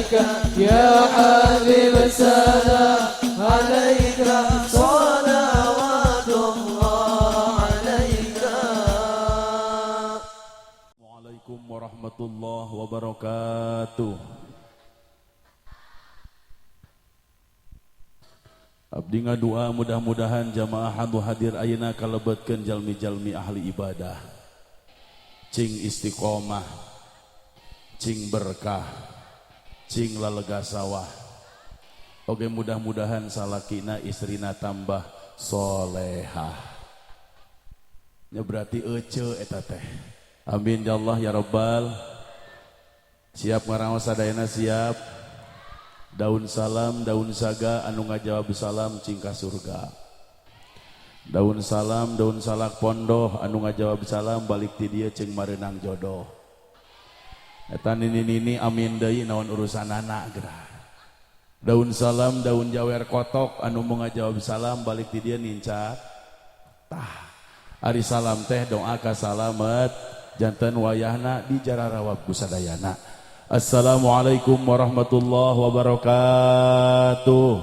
عليك يا حبيب سلام عليك صلوات الله عليك. Assalamualaikum warahmatullahi wabarakatuh. Abdi ngadua mudah-mudahan jamaah anu hadir ayeuna kalebetkeun jalmi-jalmi ahli ibadah. Cing istiqomah, cing berkah, cing lalega sawah. Oke, mudah-mudahan salakina istrina tambah solehah. Ya berarti ece eta teh. Amin ya Allah ya Rabbal. Siap ngaraos sadayana siap. Daun salam, daun saga anu ngajawab salam cing ka surga. Daun salam, daun salak pondoh anu ngajawab salam balik ti dieu cing mareunang jodoh. Eta nini-nini amin deui naon urusanana geura. Daun salam, daun jawer kotok anu mau ngajawab salam balik ti dieu nincak. Tah, ari salam teh doa ka salamet janten wayahna di jararawab ku sadayana. Assalamualaikum warahmatullahi wabarakatuh.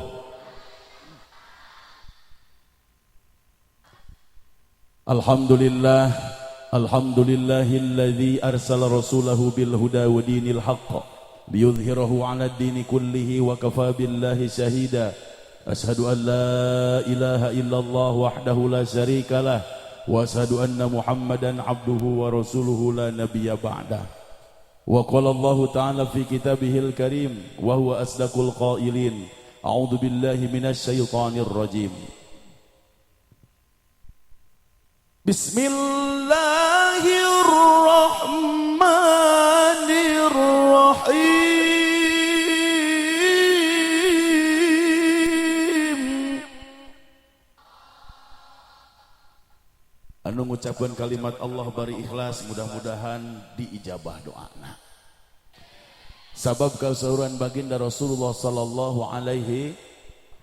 Alhamdulillah, alhamdulillahilladzi arsala rasulahu bil huda wa dinil haqq liyudhhirahu 'ala ad-dini kullihi wa kafa billahi syahida. Asyhadu an la ilaha illallah wahdahu la syarika lah wa asyhadu anna Muhammadan 'abduhu wa rasuluhu la nabiyya ba'dah. Wa qala Allah ta'ala fi kitabihil karim wa huwa asdaqul qailin. A'udzu billahi minasy syaithanir rajim. Bismillahirrahmanirrahim. Anu ngucapkeun kalimat Allah bari ikhlas mudah-mudahan diijabah doana. Sabab kasauran baginda Rasulullah sallallahu alaihi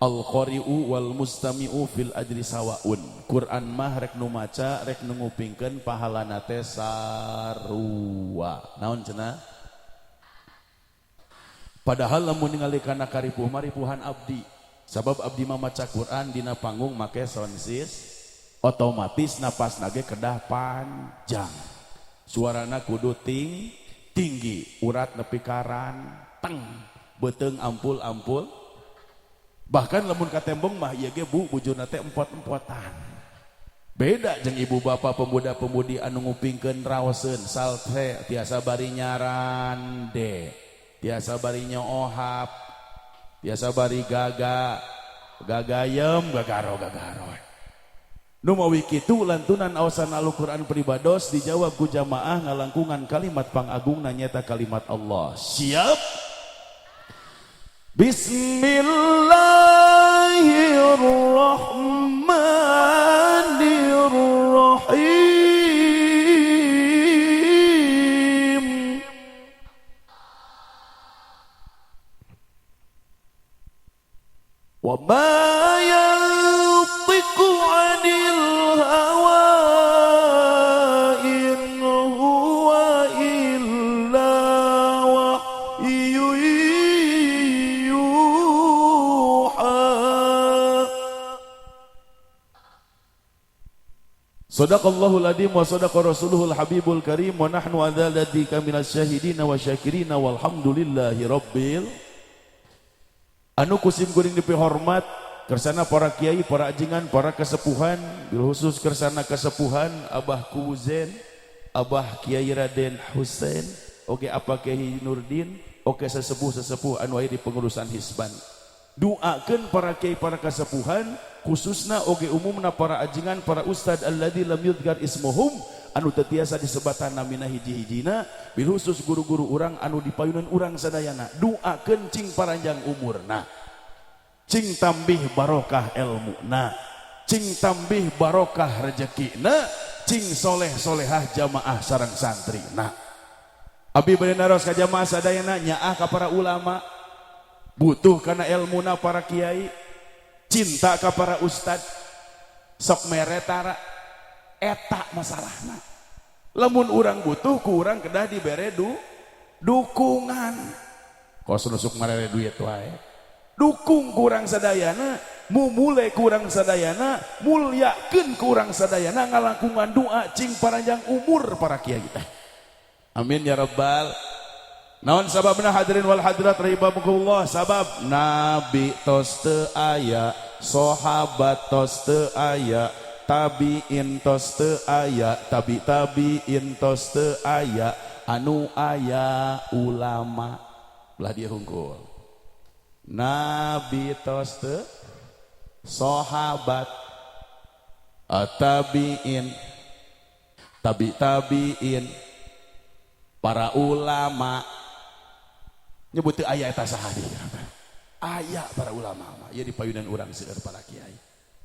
al-qari'u wal mustami'u fil ajri sawaun. Quran mah rek nu maca rek nu ngupingkeun pahalana teh sarua. Naon cenah? Padahal lamun ningali kana karipuh maripuhan abdi. Sabab abdi mah maca Quran dina panggung make sound system, otomatis napas nage kedah panjang. Suarana kudu tinggi, urat nepi karanteng, beuteung ampul-ampul. Bahkan lamun katembong mah ieu ge bu bujurna teh empot-empotan. Beda jeung ibu bapak pemuda-pemudi anu ngupingkeun raoseun salte tiasa bari nyarande, tiasa bari nyoohap, tiasa bari gaga, gagayem, gagaro-gagaro. Nu mawi kitu lantunan awasan Al-Qur'an pribados dijawab ku jamaah ngalangkungan kalimat pangagungna nyata kalimat Allah. Siap? Bismillahirrahmanirrahim. Wa ma yantiqu 'anil hawa in huwa illa wahyu yuha. Sadaqallahul adzim wa sadaqa rasuluhul habibul karim wa nahnu ala dzalika minasy syahidina wa syakirina walhamdulillahi rabbil. Anu kusim kuring dipihormat kersana para kiai, para ajingan, para kesepuhan, bil khusus kersana kesepuhan Abah Kuzen, Abah Kiai Raden Husein, oke apa Kiai Nurdin, oke sesepuh-sesepuh anu aya di pengurusan Hisban. Doakeun para kiai, para kesepuhan, khususna oge umumna para ajingan, para ustad alladzi lam yudhkar ismuhum anu teu tiasa disebatan namina hiji-hijina, bil khusus guru-guru urang anu dipayunan urang sadayana. Doakeun cing paranjang umurna, cing tambih barokah elmuna, cing tambih barokah rezekina, cing soleh-solehah jamaah sareng santrina. Abi bade naros ka jamaah sadayana nyaah ka para ulama, butuh kana elmuna para kiai, cinta ka para ustad, sok mere tara eta masalahna. Lamun urang butuh ku urang kedah dibere dukungan. Kos nusuk marere duit wae. Dukung ku urang sadayana, mumule ku urang sadayana, mulyakeun ku urang sadayana, ngalangkungan doa cing paranjang umur para kiai teh. Amin ya rabbal. Naon sababna, hadirin wal hadirat rahimakumullah? Sabab nabi tos teu aya, sahabat tos teu aya, tabiin tos teu aya, tabi tabiin tos teu aya, anu aya ulama. Belah dia hungkul. Nabi tos teu, sahabat, tabiin, tabi tabiin, para ulama. Nyebut teu aya eta saha deui? Aya para ulama mah ieu di payunan urang seueur para kiai.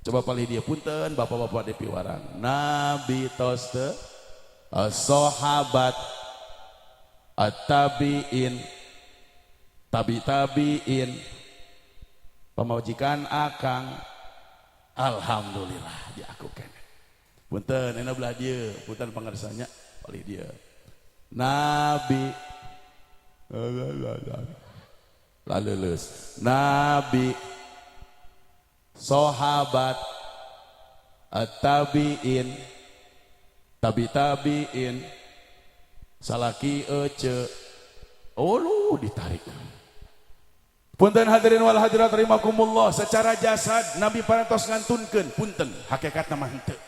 Coba palih dia, punten bapak-bapak di piwarang. Nabi tos teu, sahabat, tabiin, tabi tabiin, pamajikan akang, alhamdulillah diakukeun. Punten, enak belah dia, punten pangersanya palih dia. Nabi laleuleus, nabi, sahabat, tabiin, tabi tabiin, salaki ece. Oh, lu ditarik. Punten, hadirin wal hadirat rahimakumullah, secara jasad Nabi parantos ngantunkeun, punten, hakikatna mah henteu.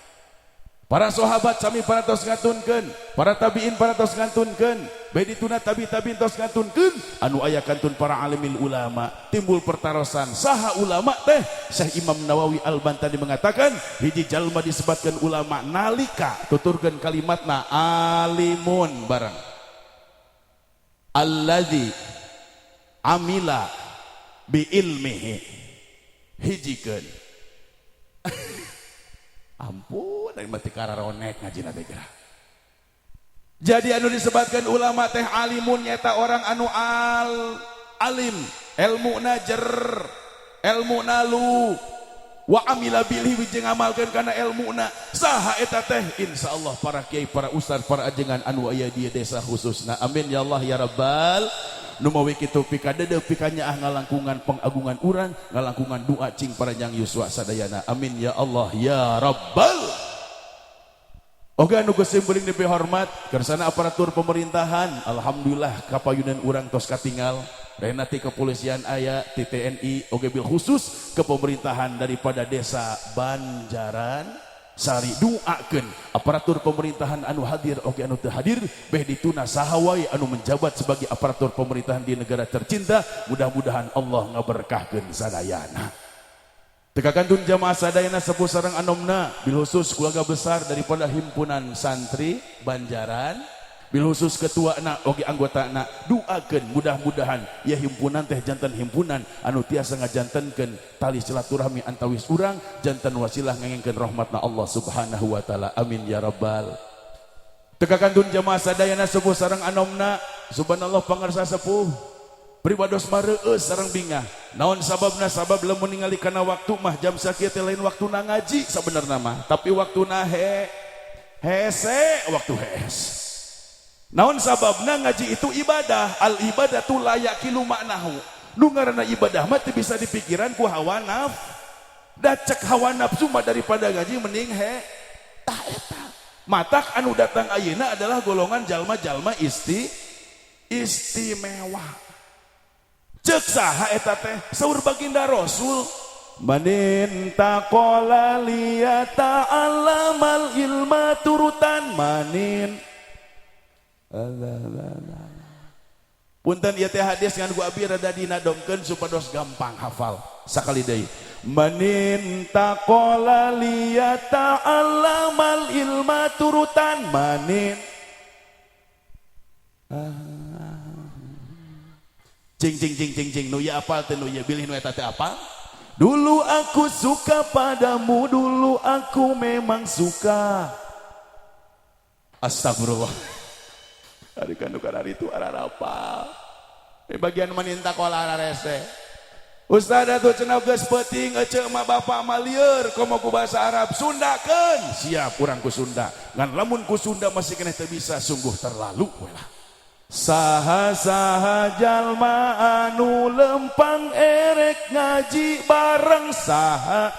Para sahabat sami parantos ngantunkeun, para tabiin parantos ngantunkeun, bae dituna tabi tabiin tos ngantunkeun, anu aya kantun para alimil ulama. Timbul pertarosan, saha ulama teh? Syekh Imam Nawawi Al-Bantani mengatakan hiji jalma disebutkan ulama nalika tuturkeun kalimatna alimun barang alladzi amila bi ilmihi. Hijikeun. Ampun, dari mati kararonek ngaji teh geura. Jadi anu disebutkan ulama teh alimun nyata orang anu al alim, ilmu najer, ilmu nalu, wa amila bilhi jeung ngamalkeun kana ilmuna. Saha eta teh? Insyaallah para kiai, para ustad, para ajengan anu aya di desa khususna. Amin ya Allah ya rabbal. Nu mawi kitu pikadede pikanyaah ngalangkungan pengagungan urang, ngalangkungan doa cing paranjang yuswa sadayana. Amin ya Allah ya rabbal. Oke, anu geus simkuring dipihormat kersana aparatur pemerintahan, alhamdulillah kapayunan urang tos katingal rena ti kepolisian aya, ti TNI, oge bil khusus kepemerintahan daripada desa Banjaran Sari. Doakeun aparatur pemerintahan anu hadir oge anu teu hadir, beh dituna saha wae anu menjabat sebagai aparatur pemerintahan di negara tercinta, mudah-mudahan Allah ngaberkahkeun sadayana. Teu kakantun jamaah sadayana, sepuh sareng anomna, bil khusus keluarga besar daripada himpunan santri Banjaran, bil khusus ketua na oge anggota na, doakeun mudah-mudahan ya himpunan teh janten himpunan anu tiasa ngajantenkeun tali silaturahmi antawis urang, janten wasilah ngengengkeun rahmatna Allah Subhanahu wa taala. Amin ya rabbal. Teu kakantun jamaah sadayana, sepuh sareng anomna, subhanallah, pangarsa sepuh pribados mareueus sareng bingah. Naon sababna? Sabab lamun ningali kana waktu mah, jam sakieu teh lain waktuna ngaji sabenerna mah, tapi waktuna he hese, waktu hees. Naon sababna? Ngaji itu ibadah, al ibadatu la yaqilu maknahu. Nu ngaranna ibadah mah teu bisa dipikiran ku hawa naf. Da cek hawa nafsu mah daripada ngaji mending he tah eta. Matak anu datang ayeuna adalah golongan jalma-jalma istimewa. Cek saha eta teh? Saur baginda Rasul, manin taqala liyata'allamal ilma turutan manin. Alah, alah, alah. Punten, ieu teh hadis ngan ku abi rada dinadomkeun supados gampang hafal. Sakali deui. Manin taqala liyata'allamal ilma turutan manin. Ah. Cing cing cing cing cing, nu ieu apal teh? Nu ieu bilih nu eta teh apal? Dulu aku suka padamu, dulu aku memang suka. Astagfirullah. Hari kan hari itu arapal. Di bagian maninta kola rese. Ustaz atuh cenah geus peuting ece mah, bapak mah lieur komo ku bahasa Arab, Sundakeun. Siap urang ku Sunda. Ngan lamun ku Sunda masih keneh teu bisa, sungguh terlalu we lah. Saha saha jalma anu lempang erek ngaji bareng saha.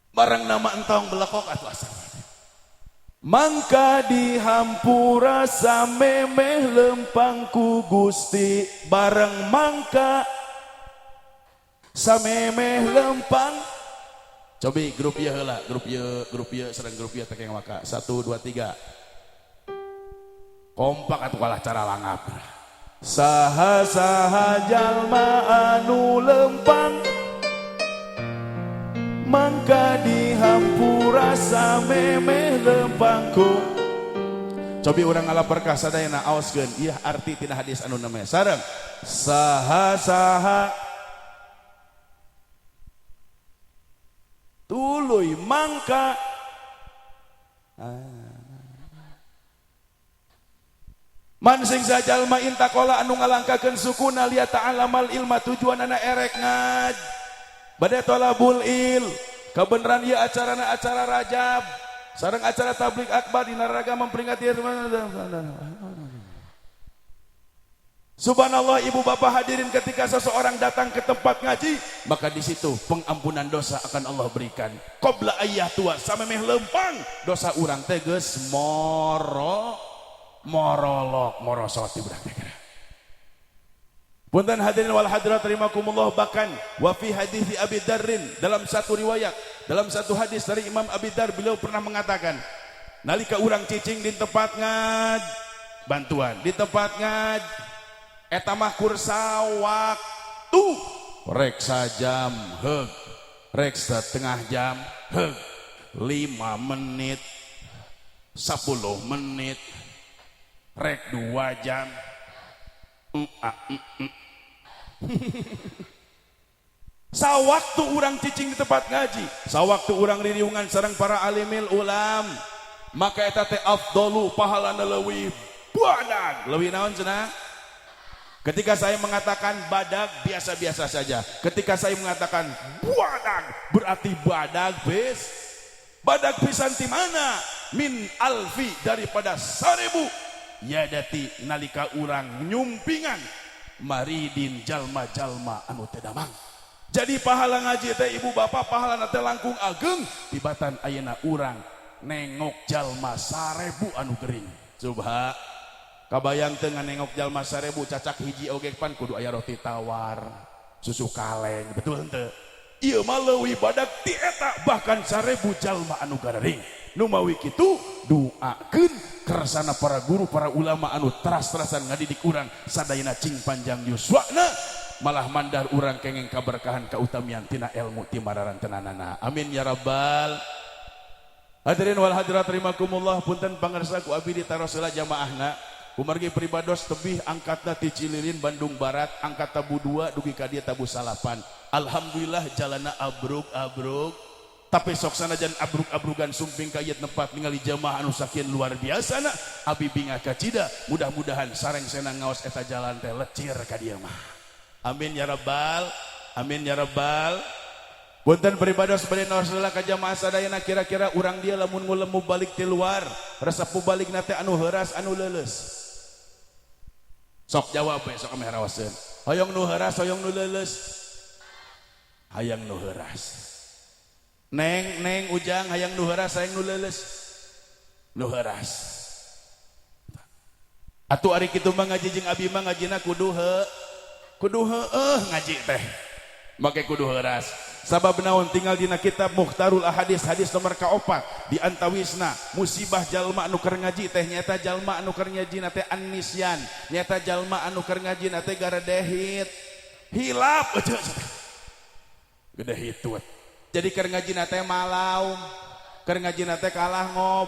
Bareng nama entong belekok atuh asal. Mangka dihampura samemeh lempang ku Gusti bareng mangka samemeh lempang. Cobi grup ieu heula, grup ieu sareng grup ieu teh waka. 1 2 3. Kompak atuh kalah cara langap. Saha saha jalma anu lempang mangka dihampura samemeh lempangku. Cobi urang ngalaperkah sadayana aoskeun ieu arti tina hadis anu namanya sareng saha saha tuluy mangka. Man sing sajalma intakola anu ngalangkakeun sukuna liya ta'alamal ilma tujuanana erek ngaj bade tolabul il. Kebenaran ieu acarana acara Rajab sareng acara tabligh akbar dina raga memperingati. Subhanallah ibu bapak hadirin, ketika seseorang datang ke tempat ngaji maka di situ pengampunan dosa akan Allah berikan. Qabla ayah tua samemeh lempang dosa urang teh geus moro morolok morosot di budak teh. Punten hadirin wal hadirat rahimakumullah, bahkan wa fi hadis Abi Dzarrin, dalam satu riwayat, dalam satu hadis dari Imam Abi Dzar, beliau pernah mengatakan nalika urang cicing di tempat ngaj bantuan di tempat ngaj eta mah kursa waktu rek sajam heug, rek setengah jam heug, 5 menit 10 menit rek 2 jam. Sawaktu urang cicing di tempat ngaji, sawaktu urang ririungan sareng para alimil ulam, maka eta teh afdalu pahalana leuwih badag. Leuwih naon cenah? Ketika saya mengatakan badag biasa-biasa saja. Ketika saya mengatakan badag berarti badag bes. Badag pisan ti mana? Min alfi daripada 1000. Yadati nalika urang nyumpingan maridin jalma-jalma anu teu damang. Jadi pahala ngaji teh ibu bapak pahala teh langkung ageng tibatan ayeuna urang nengok jalma 1000 anu gering. Subha kabayang teu nengok jalma 1000 cacak hiji oge pan kudu aya roti tawar, susu kaleng, betul henteu? Ieu mah leuwih badag ti eta bahkan 1000 jalma anu gering. Nu mawi kitu doakeun kersana para guru para ulama anu teras-terasan ngadidik urang sadayana cing panjang yuswana malah mandar urang kengeng kaberkahan kautamian tina ilmu ti mararantenanana. Amin ya rabbal hadirin wal hadirat rahimakumullah. Punten pangarsa ku abi ditaros heula jamaahna kumargi pribados tebih angkatna ti Cililin Bandung Barat angkat tabu 2 dugi ka dieu tabu 9. Alhamdulillah jalana abrug-abrug tapi sok sanajan abrug-abrugan sumping ka ieu tempat ningali jamaah anu sakieu luar biasa na abi bingah kacida mudah-mudahan sareng sena ngaos eta jalan teh lecir ka dieu mah. Amin ya rabbal amin ya rabbal. Punten pribados bade naos heula ka jamaah sadayana kira-kira urang dieu lamun ngulemu balik ti luar resep balik na teh anu heuras anu leuleus. Sok jawab we sok ameh rawaseun. Hoyong nu heuras hoyong nu leuleus. Hayang nu heuras. Neng neng ujang hayang nu heuras hayang nu leuleus. Nu heuras. Atuh ari kitu mah ngaji jeung abi mah ngajina kudu kudu heueuh ngaji teh. Make kudu heuras. Sabab naon tinggal dina kitab Mukhtarul Ahadis hadis nomor ka-4 di antawisna musibah jalma anu keur ngaji teh nyaeta jalma anu keur ngaji na teh annisyan, nyaeta jalma anu keur ngaji na teh garedehit. Hilap eueuh gede hitut. Jadi keur ngaji na teh malaum, keur ngaji na teh kalah ngob,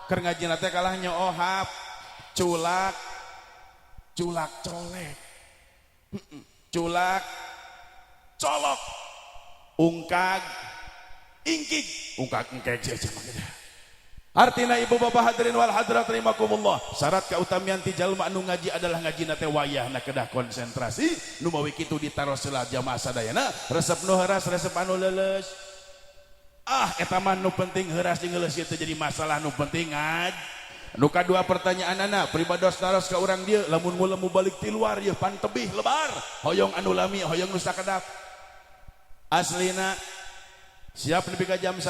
keur ngaji na teh kalah nyoohap, culak, culak colek, culak colok, ungkag ingkig, ungkag engkeg saja makanya. Artina ibu bapak hadirin wal hadirat rahimakumullah, syarat kautamian ti jalma anu ngaji adalah ngajina teh wayahna kedah konsentrasi, nu mawi kitu ditaros heula jamaah sadayana, resep nu heuras resep anu leuleus. Ah, eta mah nu penting heuras jeung heuleus teu jadi masalah, nu penting ngaj. Nu kadua pertanyaanana pribados naros ka urang dieu, lamun ngulem balik ti luar ieu pan tebih lebar, hoyong anu lami, hoyong nu sakedap. Aslina siap nepi ka jam 1,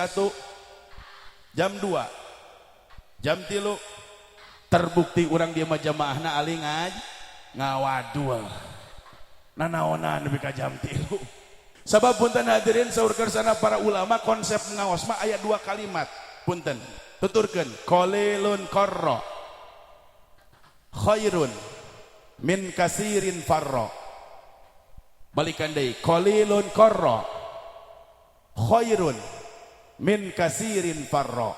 jam 2, jam 3. Terbukti urang dieu mah jamaahna aling ngaj ngawadul. Nanaonan nepi ka jam 3. Sabab punten hadirin saur kersana para ulama, konsep ngaos mah aya dua kalimat. Punten, tuturkeun qalilun qarra khairun min kasirin farra. Balikan deui, qalilun qarra khairun min kasirin farra.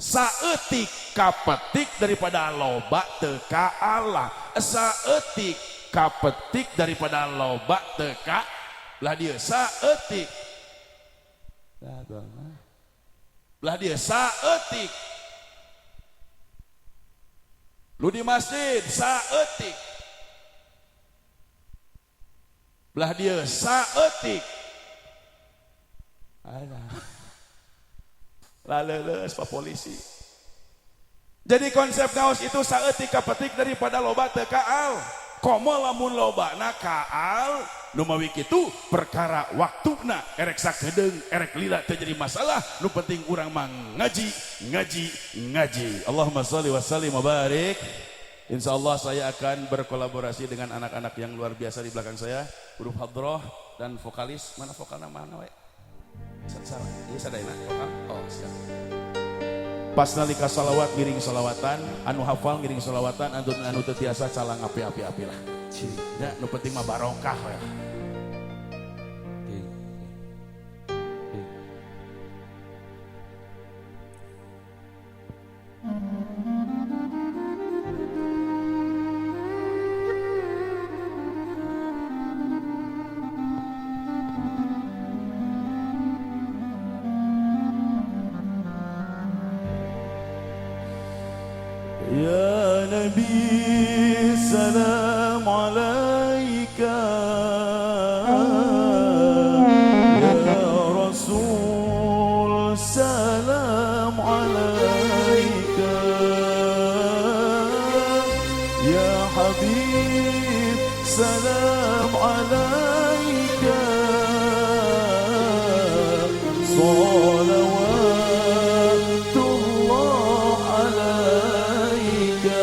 Saeutik kapetik daripada loba teu ka Allah. Saeutik kapetik daripada loba teu ka lah dia. Saeutik lah dia, saeutik lu di masjid, saeutik belah dia, saeutik laleles pak polisi. Jadi konsep ngaos itu saeutik kapetik daripada loba teu kaal. Komo lamun loba na kaal, nu mawi kitu perkara waktuna erek sakedeung erek lila teu jadi masalah, nu penting urang mah ngaji ngaji ngaji. Allahumma sholli wa sallim wa barik. Insyaallah saya akan berkolaborasi dengan anak-anak yang luar biasa di belakang saya, grup hadroh dan vokalis. Mana vokalna, mana we? Salah, iya sadayana vokal. Oh, siap. Pas nalika salawat ngiring salawatan, anu hafal ngiring salawatan, anu anu teu tiasa calang api-api-api lah. Ya, nu penting mah barokah ya. Ya Nabi salam alaika, Ya Rasul salam alaika, Ya Habib salam alaika, Salawatullah alaika.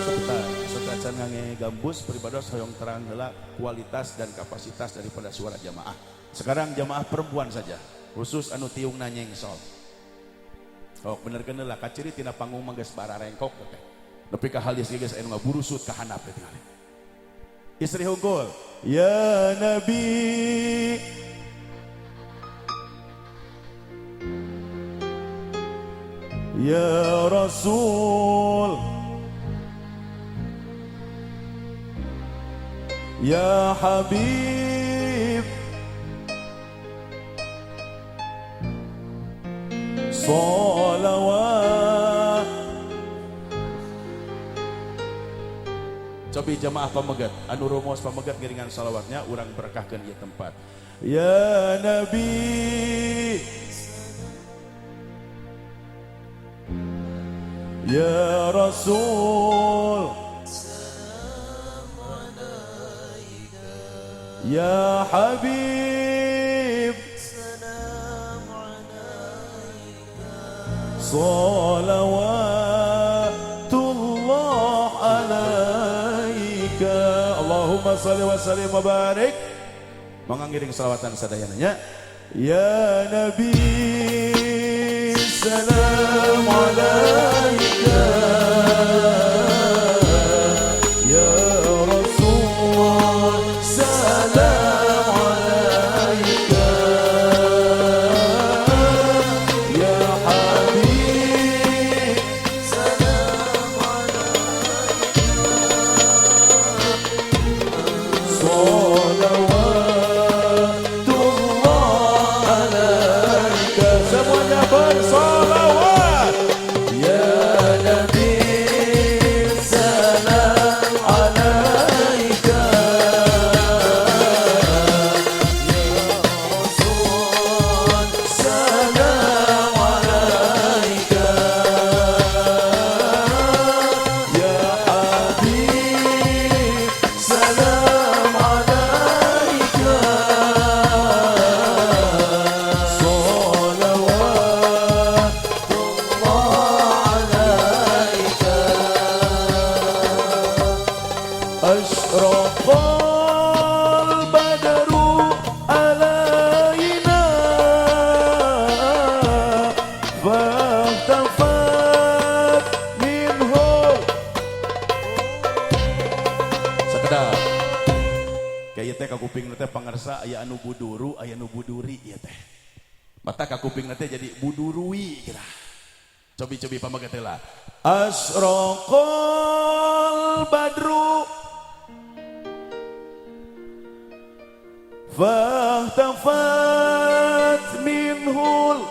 Sebentar, sekacan ngange gambus pribados hoyong terang heula kualitas dan kapasitas daripada suara jamaah. Sekarang jamaah perempuan saja, khusus anu tiungna nyengsol. Oh, bener kena lah kaciri tina panggung mah geus bararengkok teh. Nepi ka halis ge geus aya nu ngaburusut ka handap teh tingali. Istri hungkul, ya Nabi ya Rasul ya Habib salawat. Cobi jamaah pamegat anu rumos pamegat ngiringan salawatnya, urang berkahkeun ieu tempat. Ya Nabi ya Rasul ya Habib salawatullah alaika. Allahumma salli wa sallim wa barik. Mangangiring salawatan sadayana nya. Ya Nabi salam alaika, ya Rasul salam alaika, ya Habib salam alaika, salawatullah alaika. Semuanya bersalawat. Ya Nabi Sedap. Kayak teh kakuping teh pangarsa aya anu buduru, aya anu buduri ieu teh. Mata kakuping teh jadi budurui kira. Cobi-cobi pamaget heula. Asraqal badru fahtafat minhul.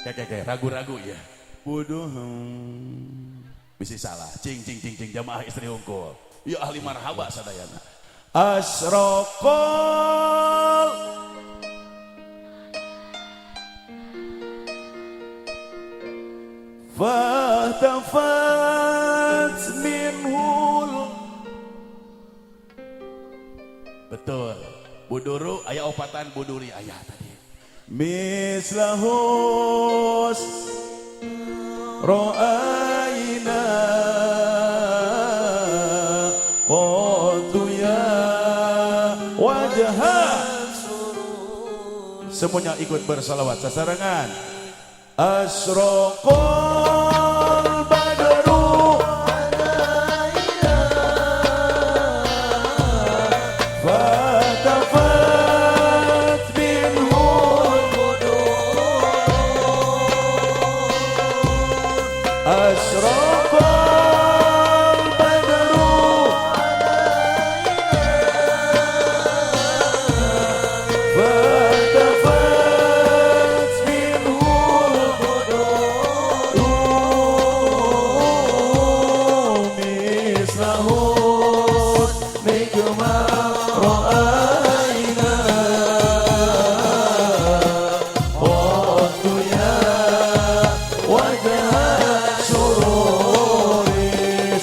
Kayak ragu-ragu ya. Bodoh. Bisa salah. Cing cing cing cing jamaah istri hungkul. Ya ahli marhaba sadayana. Asraqal fahtafat minhul. Betul. Buduru aya opatan buduri aya tadi. Mislahus ra'ayna qatu ya wajha. Semuanya ikut bersalawat sasarengan. Asraqal badru alaina fatafat minhu asraqal badru fatafat minhu mislahus nikma ra'ayna qatu ya wajha sururi.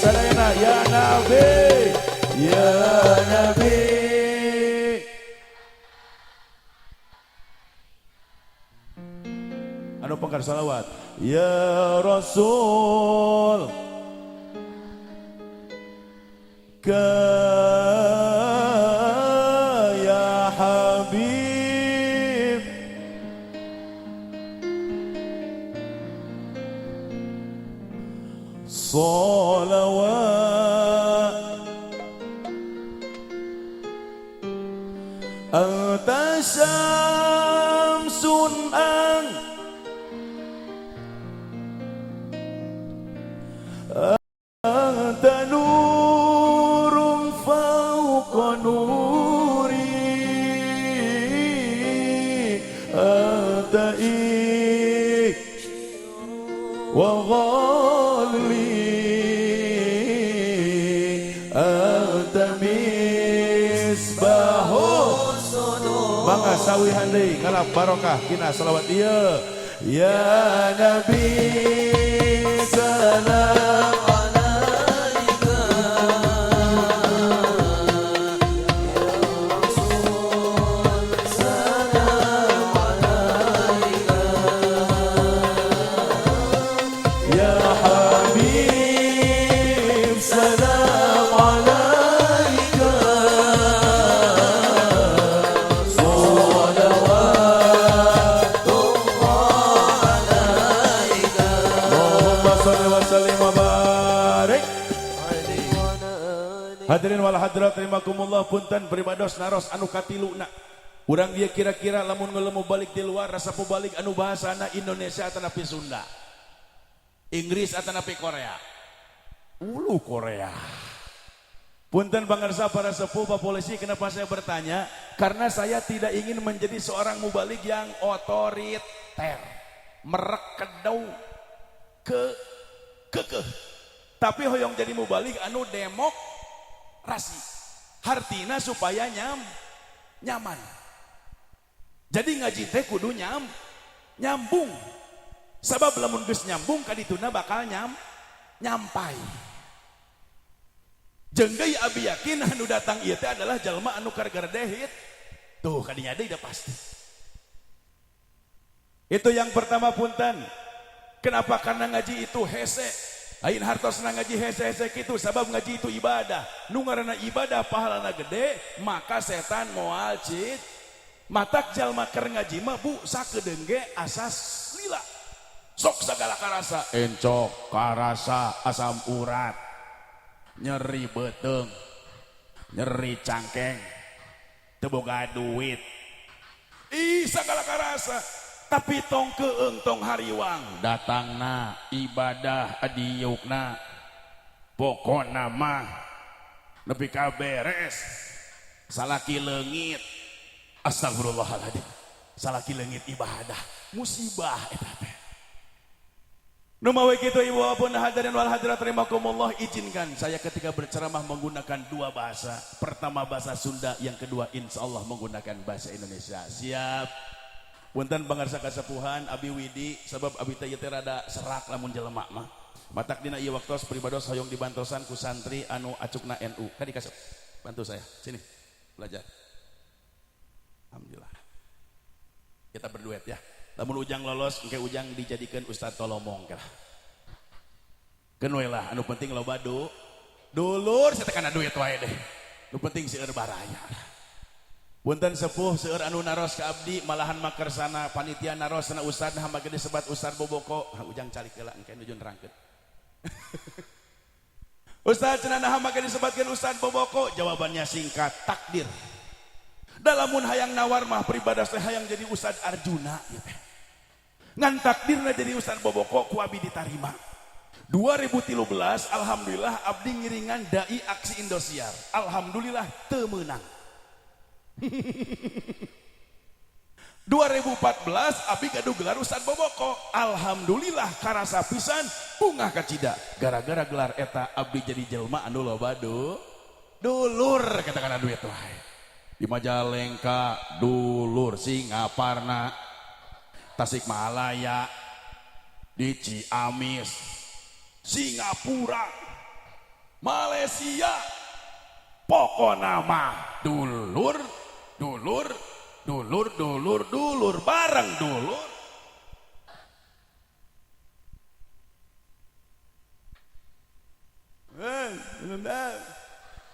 Sadayana ya Nabi, ya Nabi. Anu pengkar salawat ya Rasul ka ya Habib salawat anta syamsun an anta nurun fawqa nuri anta wa ghalli anta misbahu. Mangga sawihan deui ngalap barokah kina salawat ieu. Ya Nabi salam alaika ya Rasul salam alaika ya Habib salam alaika salawatullah alaika. Allahumma sholli wa sallim wa barik. Hadirin wal hadirat rahimakumullah, punten pribados naros anu katiluna. Urang dia kira-kira lamun ngelemu balik di luar rasa balik anu bahasana Indonesia atanapi Sunda, Inggris atanapi Korea. Ulu Korea. Punten pangarsa para sepuh Pak Polisi, kenapa saya bertanya? Karena saya tidak ingin menjadi seorang mubalig yang otoriter, merekedau ke kekeh. Tapi hoyong jadi mubalig anu demokrasi. Hartina supaya nyaman. Jadi ngaji teh kudu nyambung. Sabab lamun geus nyambung kadituna bakal nyampai. Jeung deui abi yakin anu datang ieu teh adalah jalma anu kargerdehit. Tuh kadinya deui dah pasti. Itu yang pertama punten. Kenapa? Karena ngaji itu hese. Lain hartosna ngaji hese-hese kitu, sabab ngaji itu ibadah. Nu ngaranna ibadah pahalana gede, maka setan moal cit. Matak jalma keur ngaji mah bu sakedeung ge asas lila. Sok sagala karasa, encok karasa asam urat. Nyeri beuteung, nyeri cangkeng, teu boga duit. Ih sagala karasa, tapi tong keung tong hariwang, datangna ibadah adiukna. Pokona mah nepi ka beres. Salaki leungit. Astagfirullahaladzim. Salaki leungit ibadah, musibah eta teh. Nu mawe kitu ibu pun hadirin wal hadirat rahimakumullah, izinkan saya ketika berceramah menggunakan dua bahasa. Pertama bahasa Sunda, yang kedua insyaallah menggunakan bahasa Indonesia. Siap. Punten pangarsa kasepuhan Abi Widi sabab abi teh ieu teh rada serak lamun jelema mah. Matak dina ieu waktos pribados hoyong dibantosan ku santri anu acukna NU. Kan dikasih. Bantu saya. Sini. Belajar. Alhamdulillah. Kita berduet ya. Lamun Ujang lolos, engke Ujang dijadikan Ustad Tolomong kah. Keun we lah, anu penting loba dulur saya teh kana duit wae deh. Nu penting seueur baraya. Punten sepuh seueur anu naros ka abdi malahan makersana panitia naros sana ustad hamba gede sebat Ustad Boboko. Ha Ujang calik heula engke nuju nerangkeun. Ustad cenah hamba gede disebatkeun Ustad Boboko, jawabannya singkat, takdir. Dalamun hayang nawar mah pribadas teh hayang jadi Ustad Arjuna ieu teh. Ngan takdirna jadi Ustad Boboko ku abdi ditarima. 2013 alhamdulillah abdi ngiringan dai aksi Indosiar. Alhamdulillah teu meunang. 2014 abdi gaduh gelar Ustad Boboko. Alhamdulillah karasa pisan bungah kacida. Gara-gara gelar eta abdi jadi jelma anu loba dulur katakan duit wae. Di Majalengka dulur, Singaparna, Tasikmalaya, di Ciamis, Singapura, Malaysia, pokona mah dulur, dulur, dulur, dulur, dulur, bareng dulur.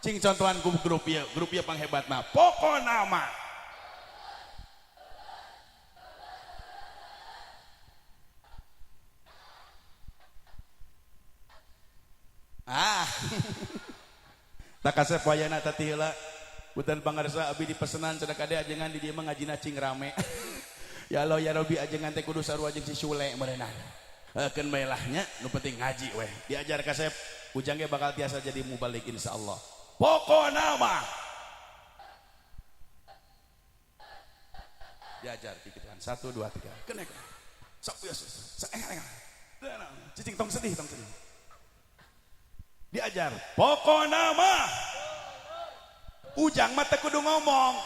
Cing contohan ku grup ieu, grup ieu panghebatna. Pokona mah ah. Tak kasep wayana tati heula. Punten pangarsa abdi dipesenan cenah kade ajengan di dieu mah ngajina cing rame. Ya Allah ya Rabbi ajengan teh kudu sarua jeung si Sule meureunah. Keun bae lah nya, nu penting ngaji weh. Diajar kasep Ujang ge bakal tiasa jadi mubalik insyaallah. Pokona mah diajar dikituan 1 2 3. Kenek. Sok biasa. Saeng. Cicing tong sedih, tong sedih. Diajar pokona mah Ujang mah teu kudu ngomong.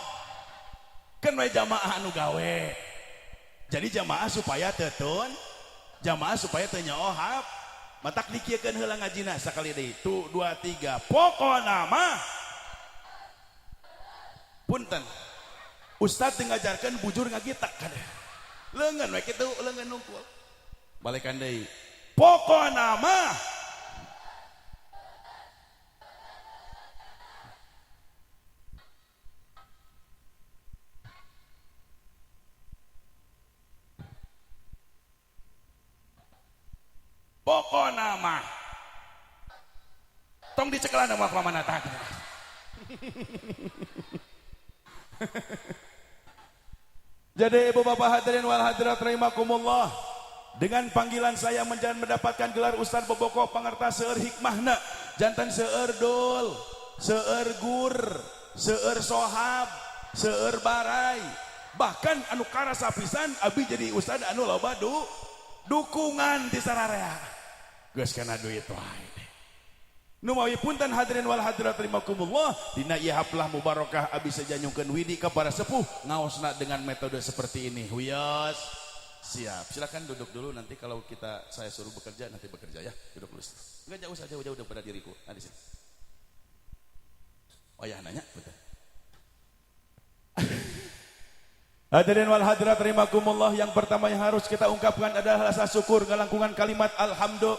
Keun we jamaah anu gawe. Jadi jamaah supaya tetun, jamaah supaya teu nyaohap. Matak dikieukeun heula ngajina sakali deui. Tu 2 3. Pokona mah punten. Ustad teu ngajarkeun bujur ngagitak kadeh. Leungeun we kitu, leungeun nungkul. Balekan deui. Pokona mah pokona mah tong dicekelan mah pamana tah. Jadi ibu bapak hadirin wal hadirat rahimakumullah, dengan panggilan saya menjadi mendapatkan gelar Ustad Boboko pangerta seueur hikmahna, jantan seueur dul, seueur gur, seueur sohab, seueur barai, bahkan anu karasa pisan abi jadi ustad anu loba dukungan di sararea. Geus kana duit wae. Nu mawi punten hadirin wal hadirat rahimakumullah, dina ieu haplah mubarakah abi sajanyungkeun widi ka para sepuh ngaosna dengan metode seperti ini. Wios. Siap. Silakan duduk dulu, nanti kalau saya suruh bekerja nanti bekerja ya. Duduk dulu. Enggak jauh saja, jauh daripada diriku. Nah, di sini. Oh ya, nanya, betul. Hadirin wal hadirat rahimakumullah, yang pertama yang harus kita ungkapkan adalah rasa syukur ngalangkungan kalimat alhamdulillah.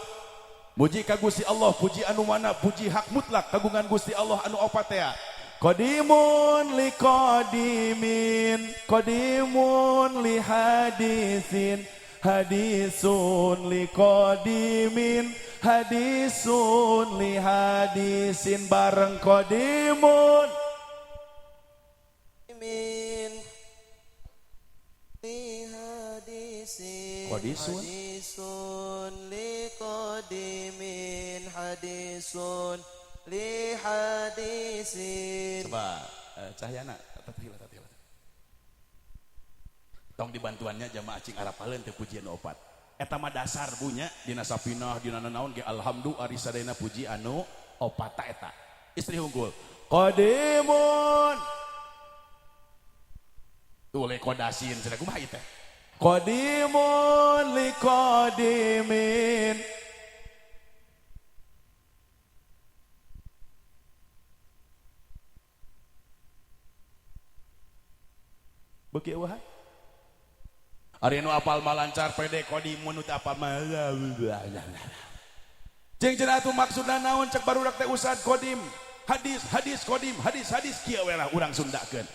Muji ka Gusti Allah, puji anu mana, puji hak mutlak kagungan Gusti Allah anu opat tea. Qadimun li qadimin, qadimun li hadisin, hadisun li qadimin hadisun li hadisin bareng qadimun min li hadisin qadisun hadisun li qadimin hadisun li hadisin. Coba Cahyana tatila tatila. Tong dibantuannya jamaah cing arapaleun teu pujian opat. Eta mah dasar bunya dina sapinah dina nanaon ge alhamdulillah ari sadayana puji anu opat ta eta. Istri unggul. Qadimun. Tuh le kodasin cenah kumaha ieu teh? Qadimun li qadimin. Beuki eueuh. Ari nu apal mah lancar pede qadimun nu teu apal mah. Jeung cenah atuh maksudna naon cek barudak teh ustad qadim. Hadis hadis qadim hadis hadis kieu we lah urang Sundakeun.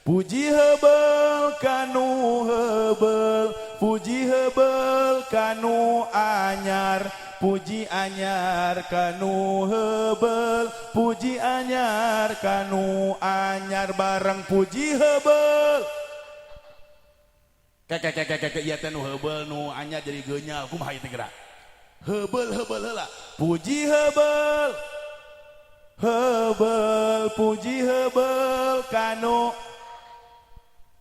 Puji heubel kanu heubel, puji heubel kanu anyar, puji anyar kanu heubel, puji anyar kanu anyar bareng puji heubel. Keke ieu teh nu heubel nu anyar jadi geunyal kumaha ieu teh geura? Heubel heubel heula. Puji heubel. Heubel puji heubel kanu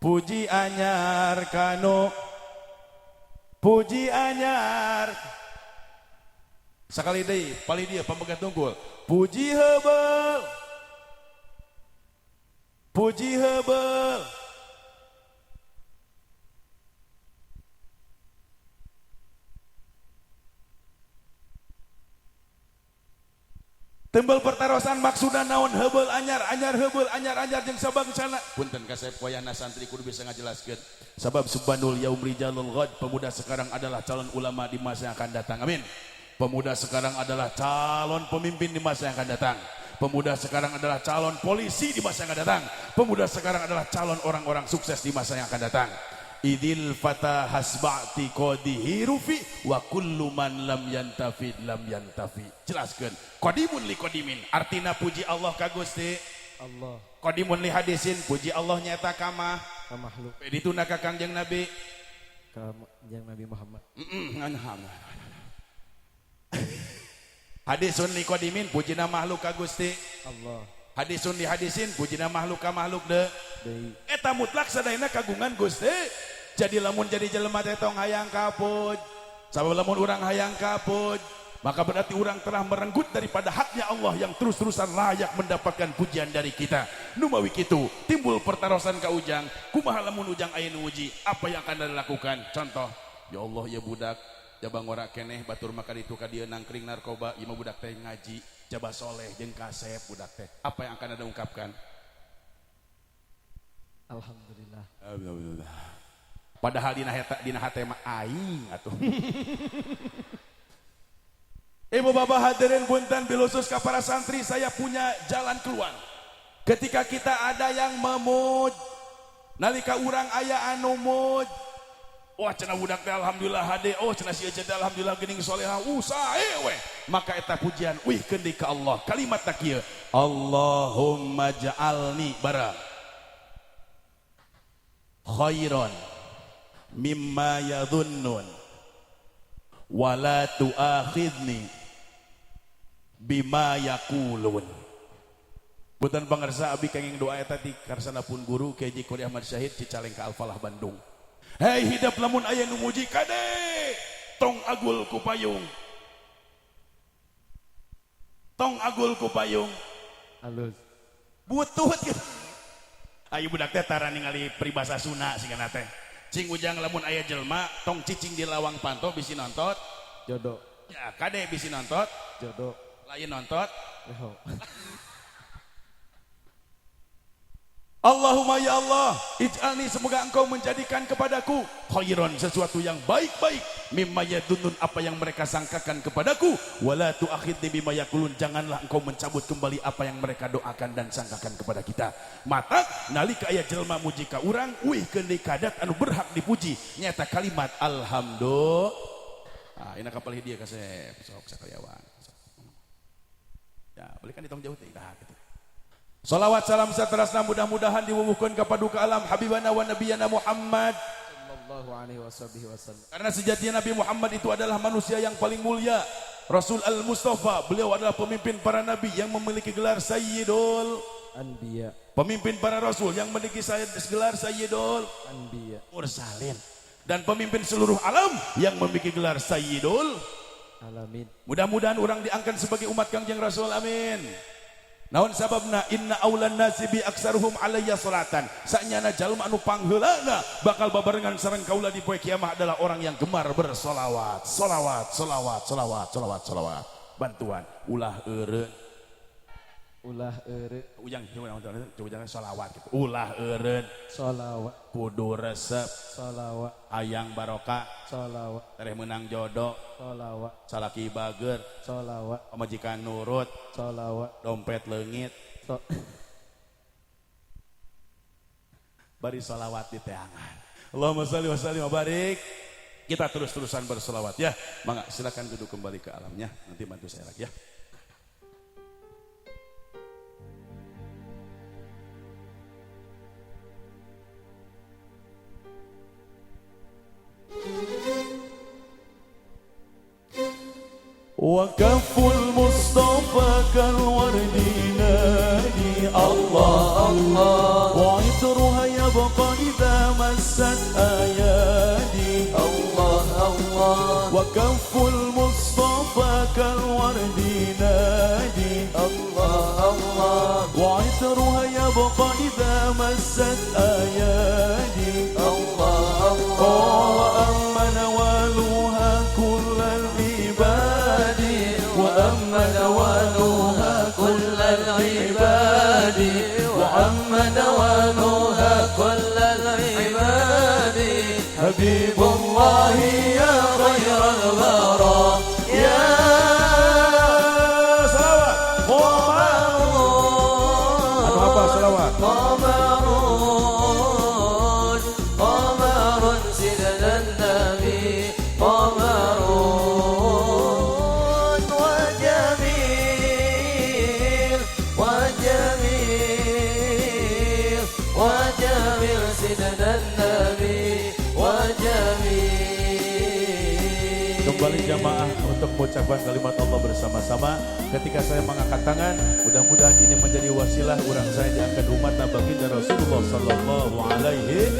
puji anyar kanu puji anyar. Sakali deui palih dieu pamegat tunggul. Puji heubel. Puji heubel. Tembel pertarosan maksudna naon heubel anyar anyar heubel anyar anyar jeung sabangsana. Punten kasep wayahna santri kudu bisa ngajelaskeun. Sabab subhanul yaum rijalul ghad, pemuda sekarang adalah calon ulama di masa yang akan datang. Amin. Pemuda sekarang adalah calon pemimpin di masa yang akan datang. Pemuda sekarang adalah calon polisi di masa yang akan datang. Pemuda sekarang adalah calon orang-orang sukses di masa yang akan datang. Idil fata hasba'ti qadihi rufi wa kullu man lam yantafid lam yantafi. Jelaskeun. Qadimun li qadimin artina puji Allah ka Gusti Allah. Qadimun li hadisin puji Allah nyata ka mah ka makhluk. Dituna ka Kangjeng Nabi. Ka Kangjeng Nabi Muhammad. Hadisun li qadimin pujina makhluk ka Gusti Allah. Hadisun li hadisin pujina makhluk ka makhluk de. Deui. Eta mutlak sadayana kagungan Gusti. Jadi lamun jadi jelema teh tong hayang kapuj. Sabab lamun urang hayang kapuj, maka berarti urang telah merenggut daripada haknya Allah yang terus-terusan layak mendapatkan pujian dari kita. Numawi kitu timbul pertarosan ka Ujang, kumaha lamun Ujang aya nu uji, apa yang akan anda lakukan? Contoh, ya Allah ya budak, jaba ngora keneh batur maka ditu ka dieu nangkring narkoba, ieu mah budak teh ngaji, jaba soleh jeung kasep budak teh. Apa yang akan anda ungkapkan? Alhamdulillah. Alhamdulillah. Padahal dina hate dina hate mah aing atuh. Ibu bapak hadirin punten bilusus ka para santri, saya punya jalan keluar. Ketika kita ada yang memuj, nalika urang aya anu muj, wah cenah budak teh alhamdulillah hade, oh cenah si ece teh alhamdulillah geuning soleha, usahe we. Maka eta pujian uihkeun deui ka Allah. Kalimat tak kieu, Allahumma ja'alni barang khairan mimma yadhunnun wala tu'akhidni bima yaqulun. Punten pangarsa abi kenging doa eta ti karsana pun guru Kiai Haji Qori Ahmad Syahid Cicalengka Al-Falah Bandung. Hei hidap lamun aya nu muji kade tong agul ku payung. Tong agul ku payung. Alus. Butuh kieu. Ayo budak teh tara ningali peribahasa Sunda sigana teh. Cing Ujang lamun aya jelema tong cicing di lawang panto bisi nontot jodoh. Ya kade bisi nontot jodoh. Lain nontot. Leho. Allahumma ya Allah, ij'alni, semoga engkau menjadikan kepadaku khairan, sesuatu yang baik-baik, mimma yadunnun, apa yang mereka sangkakan kepadaku, wala tu'akhidni bima yaqulun, janganlah engkau mencabut kembali apa yang mereka doakan dan sangkakan kepada kita. Mata nalika aya jelema muji ka urang, uihkeun deui kadat anu berhak dipuji, nyata kalimat alhamdulillah. Ah, ini kapal dia kasep sok sakaliawan. Ya, belikan di tong jauh teh nah, gitu. Salawat salam saterasna mudah-mudahan diwuwuhkeun ka paduka alam habibana wa nabiyana Muhammad sallallahu alaihi wasallam. Karena sejatinya Nabi Muhammad itu adalah manusia yang paling mulia, Rasul Al-Mustafa. Beliau adalah pemimpin para nabi yang memiliki gelar Sayyidul Anbiya, pemimpin para rasul yang memiliki gelar Sayyidul Anbiya Mursalin, dan pemimpin seluruh alam yang memiliki gelar Sayyidul Alamin. Mudah-mudahan orang diangkat sebagai umat Kangjeng Rasul, amin. Naon sababna inna aulan nasi bi aksaruhum alayya salatan. Sanyana jalma anu pangheulana bakal babarengan sareng kaula di poe kiamah adalah orang yang gemar bersolawat. Solawat, solawat, solawat, solawat, solawat. Bantuan ulah eureun. Ulah eureun. Ujang ujang solawat gitu. Ulah eureun. Solawat. Kudu resep. Solawat. Hayang barokah. Solawat. Tereh menang jodoh. Solawat. Salaki bager. Solawat. Pamajikan nurut. Solawat. Dompet leungit. Bari solawat di teangan. Allahumma sholli wa sallim wa barik. Kita terus-terusan bersolawat ya. Mangga silakan duduk kembali ke alamnya. Nanti bantu saya lagi ya. وكف المصطفى كالورد نادي الله الله، وعطرها يبقى إذا مست أيادي الله الله، وكف المصطفى كالورد نادي الله الله، وعطرها يبقى إذا مست أيادي الله الله، وأما نوالها كل العباد، وأما نوالها كل العباد، وأما نوالها كل العباد، حبيب الله يا خير الورى يا صلوات قمر قمر قمر سيدنا النبي قمر وجميل وجميل وجميل سيدنا النبي وجميل. Kembali jamaah untuk mengucapkan kalimat Allah bersama-sama. Ketika saya mengangkat tangan, mudah-mudahan ini menjadi wasilah orang saya diangkat umat baginda Rasulullah sallallahu alaihi.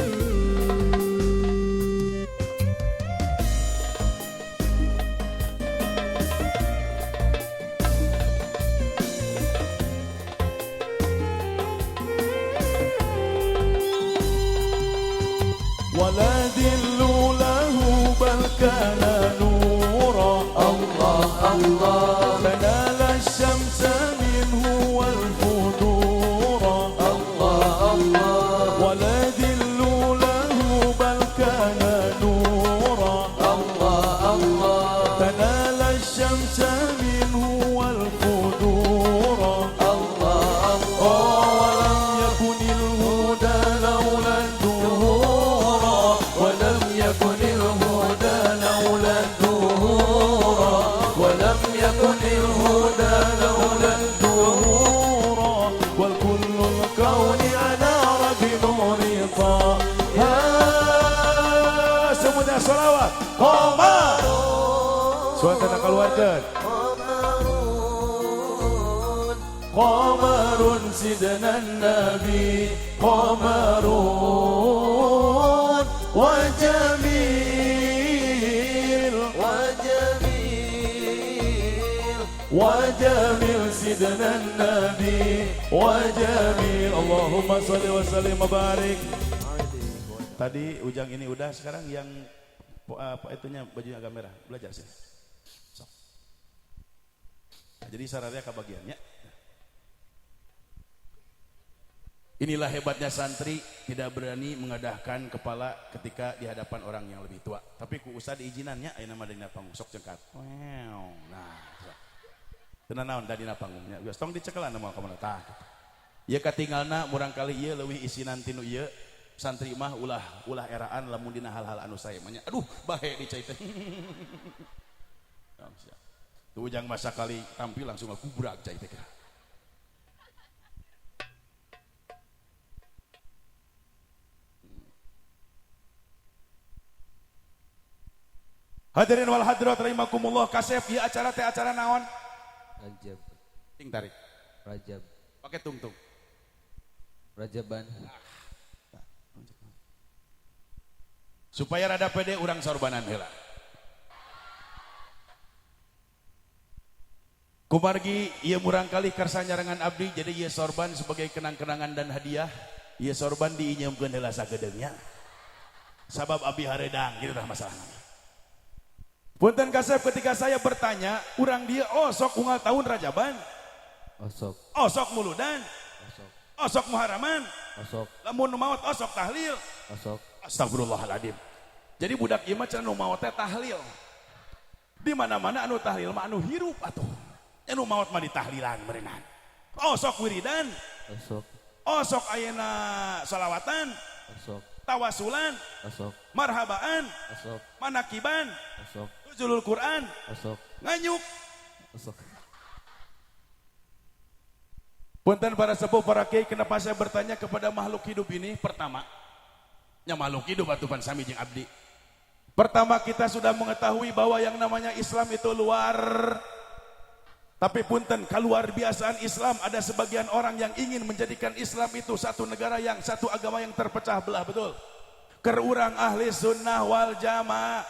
ولا ذل له بل كان نورا الله الله، تنال الشمس منه والفجور الله الله، ولا ذل له بل كان نورا الله الله، تنال الشمس منه والفجور الله الله، ولم يكن الهدى لولا الدهور، ولم يكن الهدى لولا الدهور، ولم يكن الهدى لولا الدهور، والكل الكون أنار بنور طه. Semuanya salawat qamar. Suasana keluarga qamarun sidna nabi qamarun وجميل وجميل وجميل سيدنا النبي وجميل. اللهم صل وسلم وبارك. Tadi Ujang ini udah, sekarang yang apa itunya bajunya agak merah, belajar sih. Sok. Nah, jadi syaratnya kebagiannya. Inilah hebatnya santri, tidak berani mengadahkan kepala ketika di hadapan orang yang lebih tua. Tapi ku usah diizinannya, ayeuna mah dina panggung sok cengkat. Wow. Nah, teu naon da dina panggungnya. Geus tong dicekelan moal ka mana tah. Ieu katinggalna murangkali ieu leuwih isinan tinu ieu. Santri mah ulah ulah eraan lamun dina hal-hal anu sae mah nya. Aduh, bahe di cai teh. Tuh ujang masa kali tampil langsung ngagubrak cai teh. Hadirin wal hadirat rahimakumullah, kasep ieu acara teh acara naon? Rajab. Ting tarik. Rajab. Pakai tungtung. Rajaban. Supaya rada pede urang sorbanan heula. Kumargi ieu murangkali karsa nyarengan abdi, jadi ieu sorban sebagai kenang-kenangan dan hadiah. Ieu sorban diinyeumkeun heula sagedeungnya. Sabab abdi hareudang kitu tah masalahna. Punten kasep ketika saya bertanya, urang dia osok unggal tahun Rajaban. Osok. Osok muludan. Osok. Osok muharaman. Osok. Lamun nu maot osok tahlil. Osok. Astagfirullahaladzim. Jadi budak ieu mah cenah nu maot teh tahlil. Di mana-mana anu tahlil mah anu hirup atuh. Anu maot mah ditahlilan meureunnan. Osok wiridan. Osok. Osok ayeuna salawatan. Osok. Tawasulan. Osok. Marhabaan. Osok. Manakiban. Osok. Nuzulul Quran. Osok. Nganyuk. Osok. Punten para sepuh, para kiai, kenapa saya bertanya kepada makhluk hidup ini? Pertama, nya makhluk hidup atuh pan sami jeung abdi. Pertama, kita sudah mengetahui bahwa yang namanya Islam itu luar. Tapi punten, keluar biasaan Islam, ada sebagian orang yang ingin menjadikan Islam itu satu negara yang satu agama yang terpecah belah, betul. Keur urang ahli sunnah wal jamaah,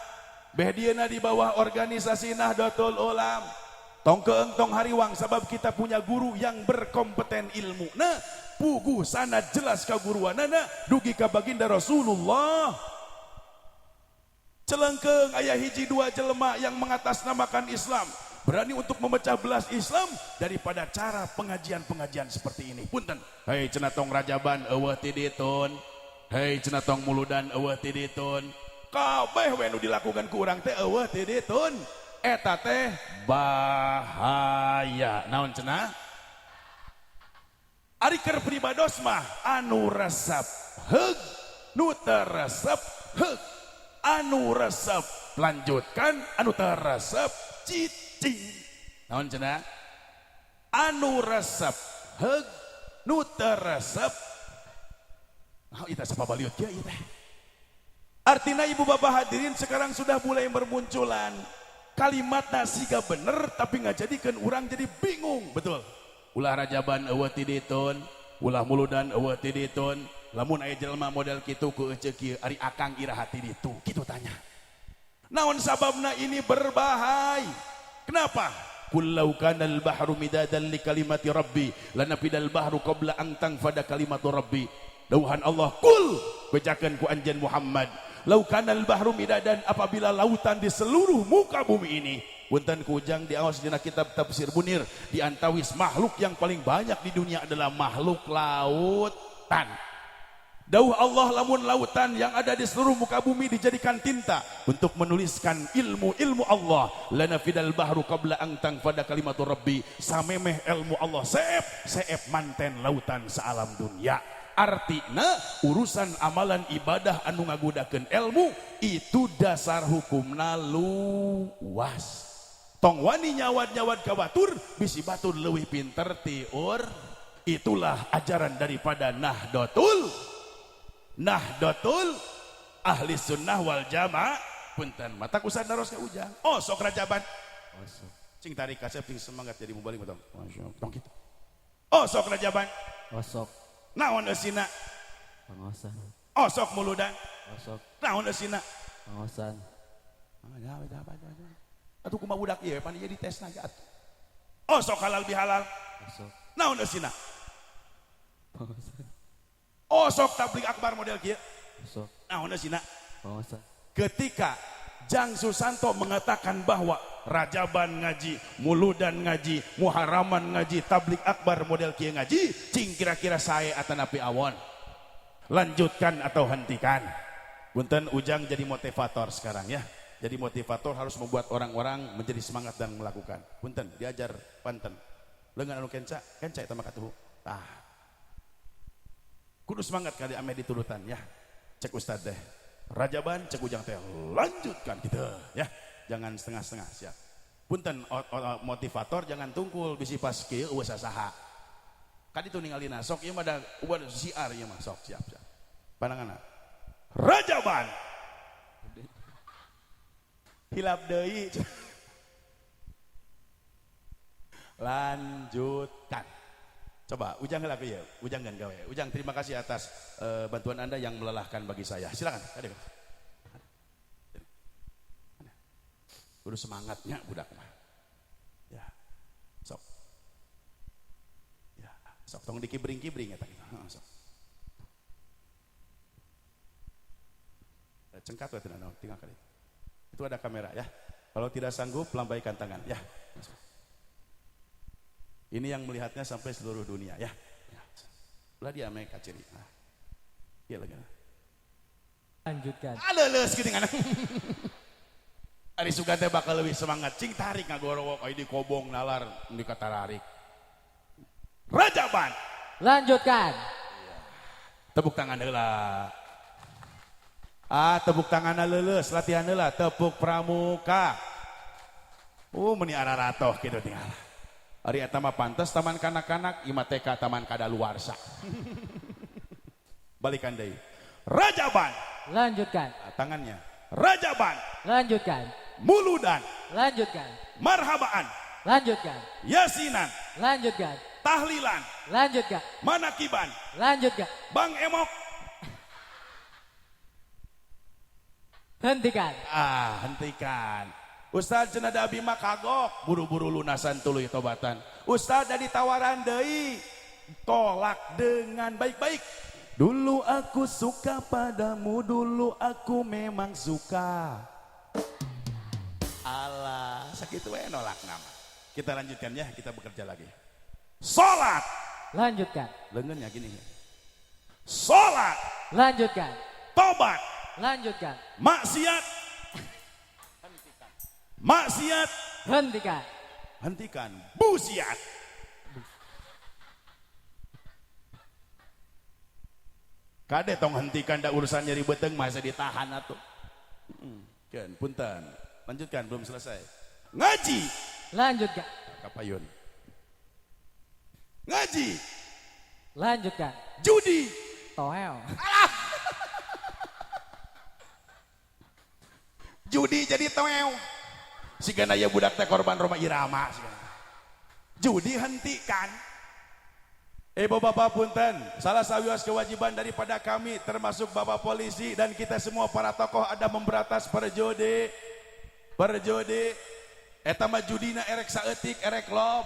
beh dieuna di bawah organisasi Nahdlatul Ulama. Tong keeng tong hariwang, sabab kita punya guru yang berkompeten ilmu. Nah, puguh sanad jelas kaguruanana dugi ka baginda Rasulullah. Celengkeung aya hiji dua jelema yang mengatasnamakan Islam, berani untuk memecah belah Islam daripada cara pengajian-pengajian seperti ini. Punten. Hei cenah tong Rajaban eueuh ti ditun. Hei cenah tong muludan eueuh ti ditun. Kabeh we nu dilakukan ku urang teh eueuh ti ditun. Eta teh bahaya. Naon cenah? Ari keur pribados mah anu resep heug, nu teu resep heug. Anu resep lanjutkan, anu teu resep cicing. Naon cenah? Anu resep heug, nu teu resep. Nah, ieu teh sapabaliut kieu ieu teh. Artina ibu bapak hadirin sekarang sudah mulai bermunculan kalimat siga bener tapi nggak jadikan orang jadi bingung, betul. Ulah Rajaban eueuh ti ditun, ulah muludan eueuh ti ditun. Lamun aya jelema model kitu ku ece kieu, ari akang iraha ti ditu, kitu tanya. Naon sababna ini berbahaya? Kenapa? Qul law kana al-bahru midadan li kalimati rabbi lanafidal bahru qabla an tanfada kalimatu rabbi. Dauhan Allah, kul bejakeun ku anjeun Muhammad. Lau kanal bahru midadan, apabila lautan di seluruh muka bumi ini. Punten ku ujang diaos dina kitab tafsir Munir, di antawis makhluk yang paling banyak di dunia adalah makhluk lautan. Dauh Allah, lamun lautan yang ada di seluruh muka bumi dijadikan tinta untuk menuliskan ilmu-ilmu Allah, lanafidal bahru qabla an tanfada kalimatu rabbi. Samemeh ilmu Allah seep seep manten lautan sealam dunia. Artina urusan amalan ibadah anu ngagudakeun ilmu itu dasar hukumna luas. Tong wani nyawad-nyawad ka batur, bisi batur leuwih pinter tiur. Itulah ajaran daripada Nahdlatul Nahdlatul Ahli Sunnah wal Jamaah. Punten mata kusan naros ka ujang. Oh sok Rajaban. Osok. Cing tarik kasep cing semangat jadi mubalig tong. Tong kitu. Oh sok Rajaban. Osok. Naon eusina? Pangosan. Osok muludan. Osok. Naon eusina? Pangosan. Atuh kumaha budak ieu pan ieu dites na atuh. Osok halal bihalal. Osok. Naon eusina? Pangosan. Osok tabligh akbar model kieu. Osok. Naon eusina? Pangosan. Ketika Jang Susanto mengatakan bahwa Rajaban ngaji, Muludan ngaji, Muharraman ngaji, tablik akbar model kieu ngaji, cing kira-kira sae atanapi awon. Lanjutkan atau hentikan. Punten, Ujang jadi motivator sekarang ya. Jadi motivator harus membuat orang-orang menjadi semangat dan melakukan. Punten, diajar panten. Lengan anu kenca, kenca eta mah katuhu. Tah. Kudu semangat kali ameh diturutan ya. Cek ustad deh. Rajaban cek Ujang teh lanjutkan gitu ya. Jangan setengah-setengah, siap. Punten, motivator jangan tungkul bisi pas kieu eueuh sasaha. Kan itu ningalina sok ieu mah da ubar siar ieu mah sok, siap siap. Pandanganna. Rajaban. Hilap deui. Lanjutkan. Coba Ujang heula ya, Ujang kan gawe. Ujang, terima kasih atas bantuan Anda yang melelahkan bagi saya. Silakan. Adik. Kudu semangatnya budak mah. Ya. Sok. Ya, sok tong dikibring-kibring eta gitu. Heeh, sok. Cengkat we teu naon, tinggal kali. Itu ada kamera ya. Kalau tidak sanggup lambaikan tangan ya. Ini yang melihatnya sampai seluruh dunia ya. Belah dia ame kaciri. Nah. Iya lagi. Lanjutkan. Aleuleus geuning anak. Ari sugan teh bakal lebih semangat. Cing tarik ngagorowok aya di kobong nalar di katararik. Rajaban. Lanjutkan. Tepuk tangan heula. Ah, tepuk tangan leuleus, latihan heula, tepuk pramuka. Meni araratoh kitu tinggal. Ari eta mah pantes taman kanak-kanak, ieu mah TK taman kadaluarsa. Balikan deui. Rajaban. Lanjutkan. Nah, tangannya. Rajaban. Lanjutkan. Muludan. Lanjutkan. Marhabaan. Lanjutkan. Yasinan. Lanjutkan. Tahlilan. Lanjutkan. Manakiban. Lanjutkan. Bang Emok. Hentikan. Ah, hentikan. Ustaz cenah da abi mah kagok, buru-buru lunasan tuluy tobatan. Ustaz da ditawaran deui, tolak dengan baik-baik. Dulu aku suka padamu, dulu aku memang suka. Alah, sakitu we nolak nama. Kita lanjutkan ya, kita bekerja lagi. Salat. Lanjutkan. Lengannya gini. Salat. Lanjutkan. Tobat. Lanjutkan. Maksiat. Maksiat. Hentikan. Hentikan. Busiat. Kade tong hentikan da urusan nyeri beteng masa ditahan atuh. Kan punten. Lanjutkan, belum selesai. Ngaji. Lanjutkan. Kapayun. Ngaji. Lanjutkan. Judi. Toel. Alah. Judi jadi toel. Sigana aya budak teh korban Rhoma Irama sigana. Judi hentikan. Ibu bapak punten, salah sawios kewajiban daripada kami termasuk bapak polisi dan kita semua para tokoh ada memberatas perjudi. Perjudi eta mah judina erek saeutik, erek lob,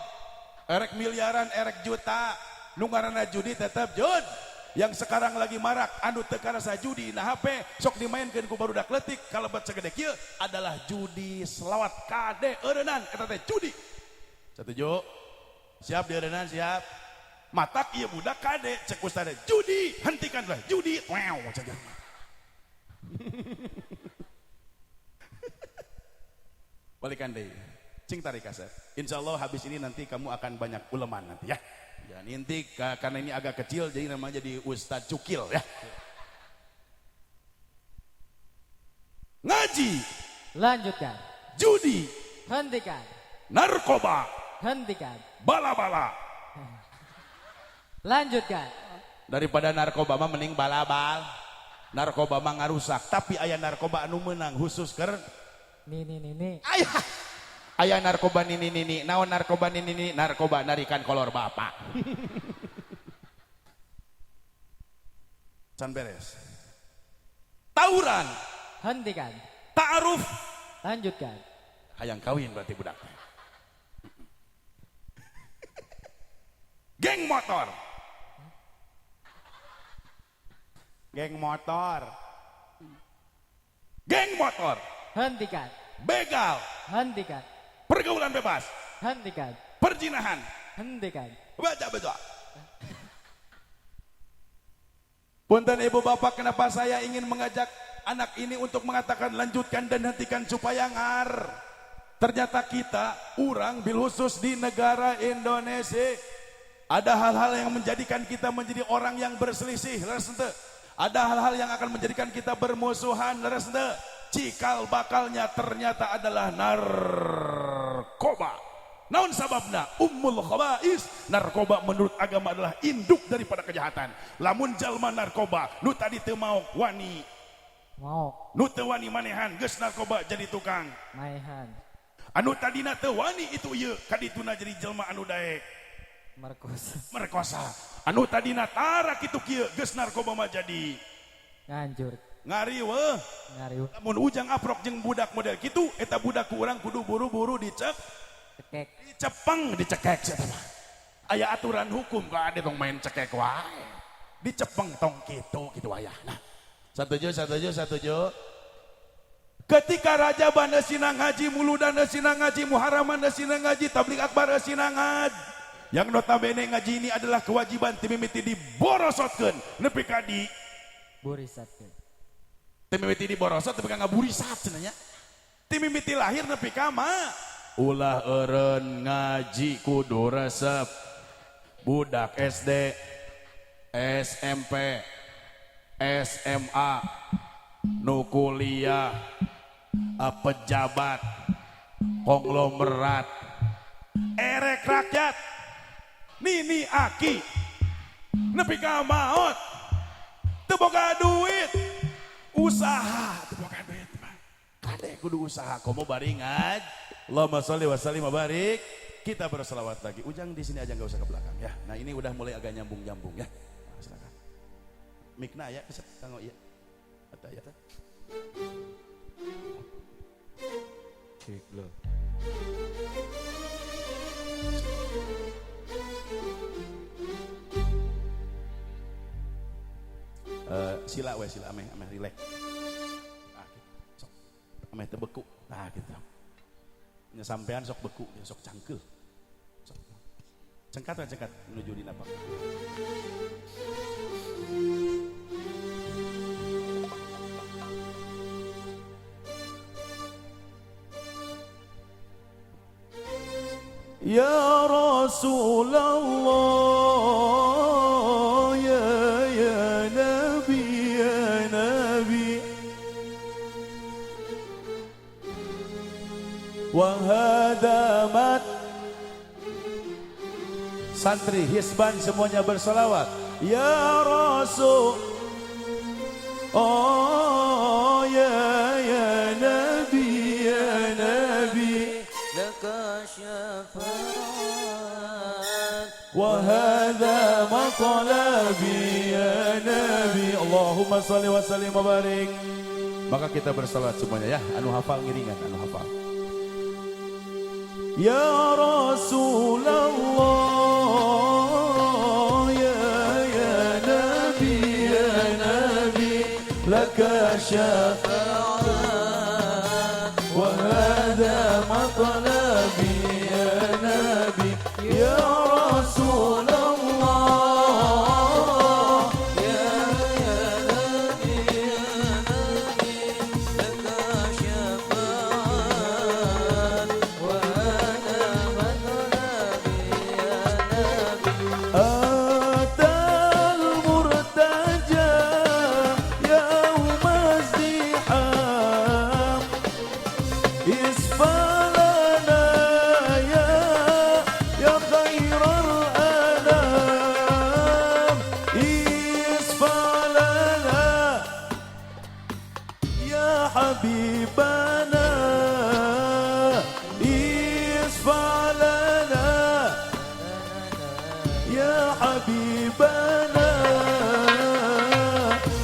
erek miliaran, erek juta. Nu ngaranna judi tetep jud. Yang sekarang lagi marak anu teu karasa judi na HP sok dimainkeun ku barudak leutik kalebet sagede kieu adalah judi selawat kade eureunnan eta teh judi. Setuju? Siap dieureunnan siap. Matak ieu budak kade cek ustaz judi hentikanlah judi. Wow cek. Balikan deui. Cing tarik kasep. Insyaallah habis ini nanti kamu akan banyak uleman nanti ya. Ya nanti karena ini agak kecil jadi namanya jadi Ustadz Cukil ya. Ngaji. Lanjutkan. Judi. Hentikan. Narkoba. Hentikan. Bala-bala. Lanjutkan. Daripada narkoba mah mending balabal. Narkoba mah ngarusak, tapi aya narkoba anu meunang khusus keur nini nini. Aya. Aya narkoba nini nini, naon narkoba nini nini, narkoba narikan kolor bapak. Can beres. Tawuran. Hentikan. Ta'aruf. Lanjutkan. Hayang kawin berarti budak. Geng motor. Geng motor. Geng motor. Hentikan. Begal. Hentikan. Pergaulan bebas. Hentikan. Perzinahan. Hentikan. Baca baca. Punten ibu bapak, kenapa saya ingin mengajak anak ini untuk mengatakan lanjutkan dan hentikan supaya ngar. Ternyata kita orang bil khusus di negara Indonesia ada hal-hal yang menjadikan kita menjadi orang yang berselisih, leres henteu. Ada hal-hal yang akan menjadikan kita bermusuhan, leres henteu. Cikal bakalnya ternyata adalah narkoba. Naon sababna? Ummul khabais. Narkoba menurut agama adalah induk daripada kejahatan. Lamun jalma narkoba nu tadi teu maok wani, Maok. nu teu wani manehan geus narkoba jadi tukang Maehan. Anu tadina teu wani itu ieu kadituna jadi jelma anu daek Merkosa. merkosa. Anu tadina tara kitu kieu geus narkoba mah jadi Nganjur. ngariweuh. Ngariweuh. Lamun ujang aprok jeung budak model kitu, eta budak ku urang kudu buru-buru dicek, Cekek. dicepeng, dicekek sia mah. Aya aturan hukum kok ade tong main cekek wae. Dicepeng tong kitu kitu aya. Nah, satuju satuju satuju. Ketika Rajaban eusina ngaji, Muludan eusina ngaji, Muharraman eusina ngaji, Tabligh Akbar eusina ngaji. Yang notabene ngaji ini adalah kewajiban ti mimiti diborosotkeun nepi ka di Burisatkeun. ti mimiti diborosot nepi ka ngaburisat cenah nya. Ti mimiti lahir nepi ka ma. Ulah eureun ngaji kudu resep. Budak SD, SMP, SMA, nu kuliah, pejabat, konglomerat, erek rakyat, nini aki, nepi ka maot, teu boga duit, usaha, teu boga duit mah. Kade kudu usaha, komo bari ngaj. Allahumma sholli wa sallim wa barik. Kita berselawat lagi. Ujang di sini aja nggak usah ke belakang ya. Nah ini udah mulai agak nyambung-nyambung ya. Nah, silakan. Mikna ya, bisa kanggo ieu. Atau ya. Cek lo. Sila we sila ameh ameh relax. Nah, gitu. Sok. Ameh teu beku. Nah gitu. Nya sampean sok beku, ya sok cangkeul. Sok. Cengkat we cengkat menuju dina pak. Ya Rasulullah, ya ya Nabi, ya Nabi, wa hadamat. Santri Hisban semuanya bersalawat. Ya Rasul, oh ya ya Nabi, ya Nabi, لك شفاعة وهذا مطلبي يا نبي. اللهم صل وسلم وبارك. Maka kita bersalawat semuanya ya, anu hafal ngiringan, anu hafal. Ya Rasulullah, ya ya Nabi, ya Nabi, laka syafaat wa hadha matlabi ya Nabi, ya Rasulullah, يا يا نبي يا نبي لك شفاعة وهذا مطلبي يا نبي. أتى المرتجى يوم ازدحام، اصفى لنا يا خير الأنام، اصفى لنا يا حبيبنا، اصفى لنا يا حبيبنا،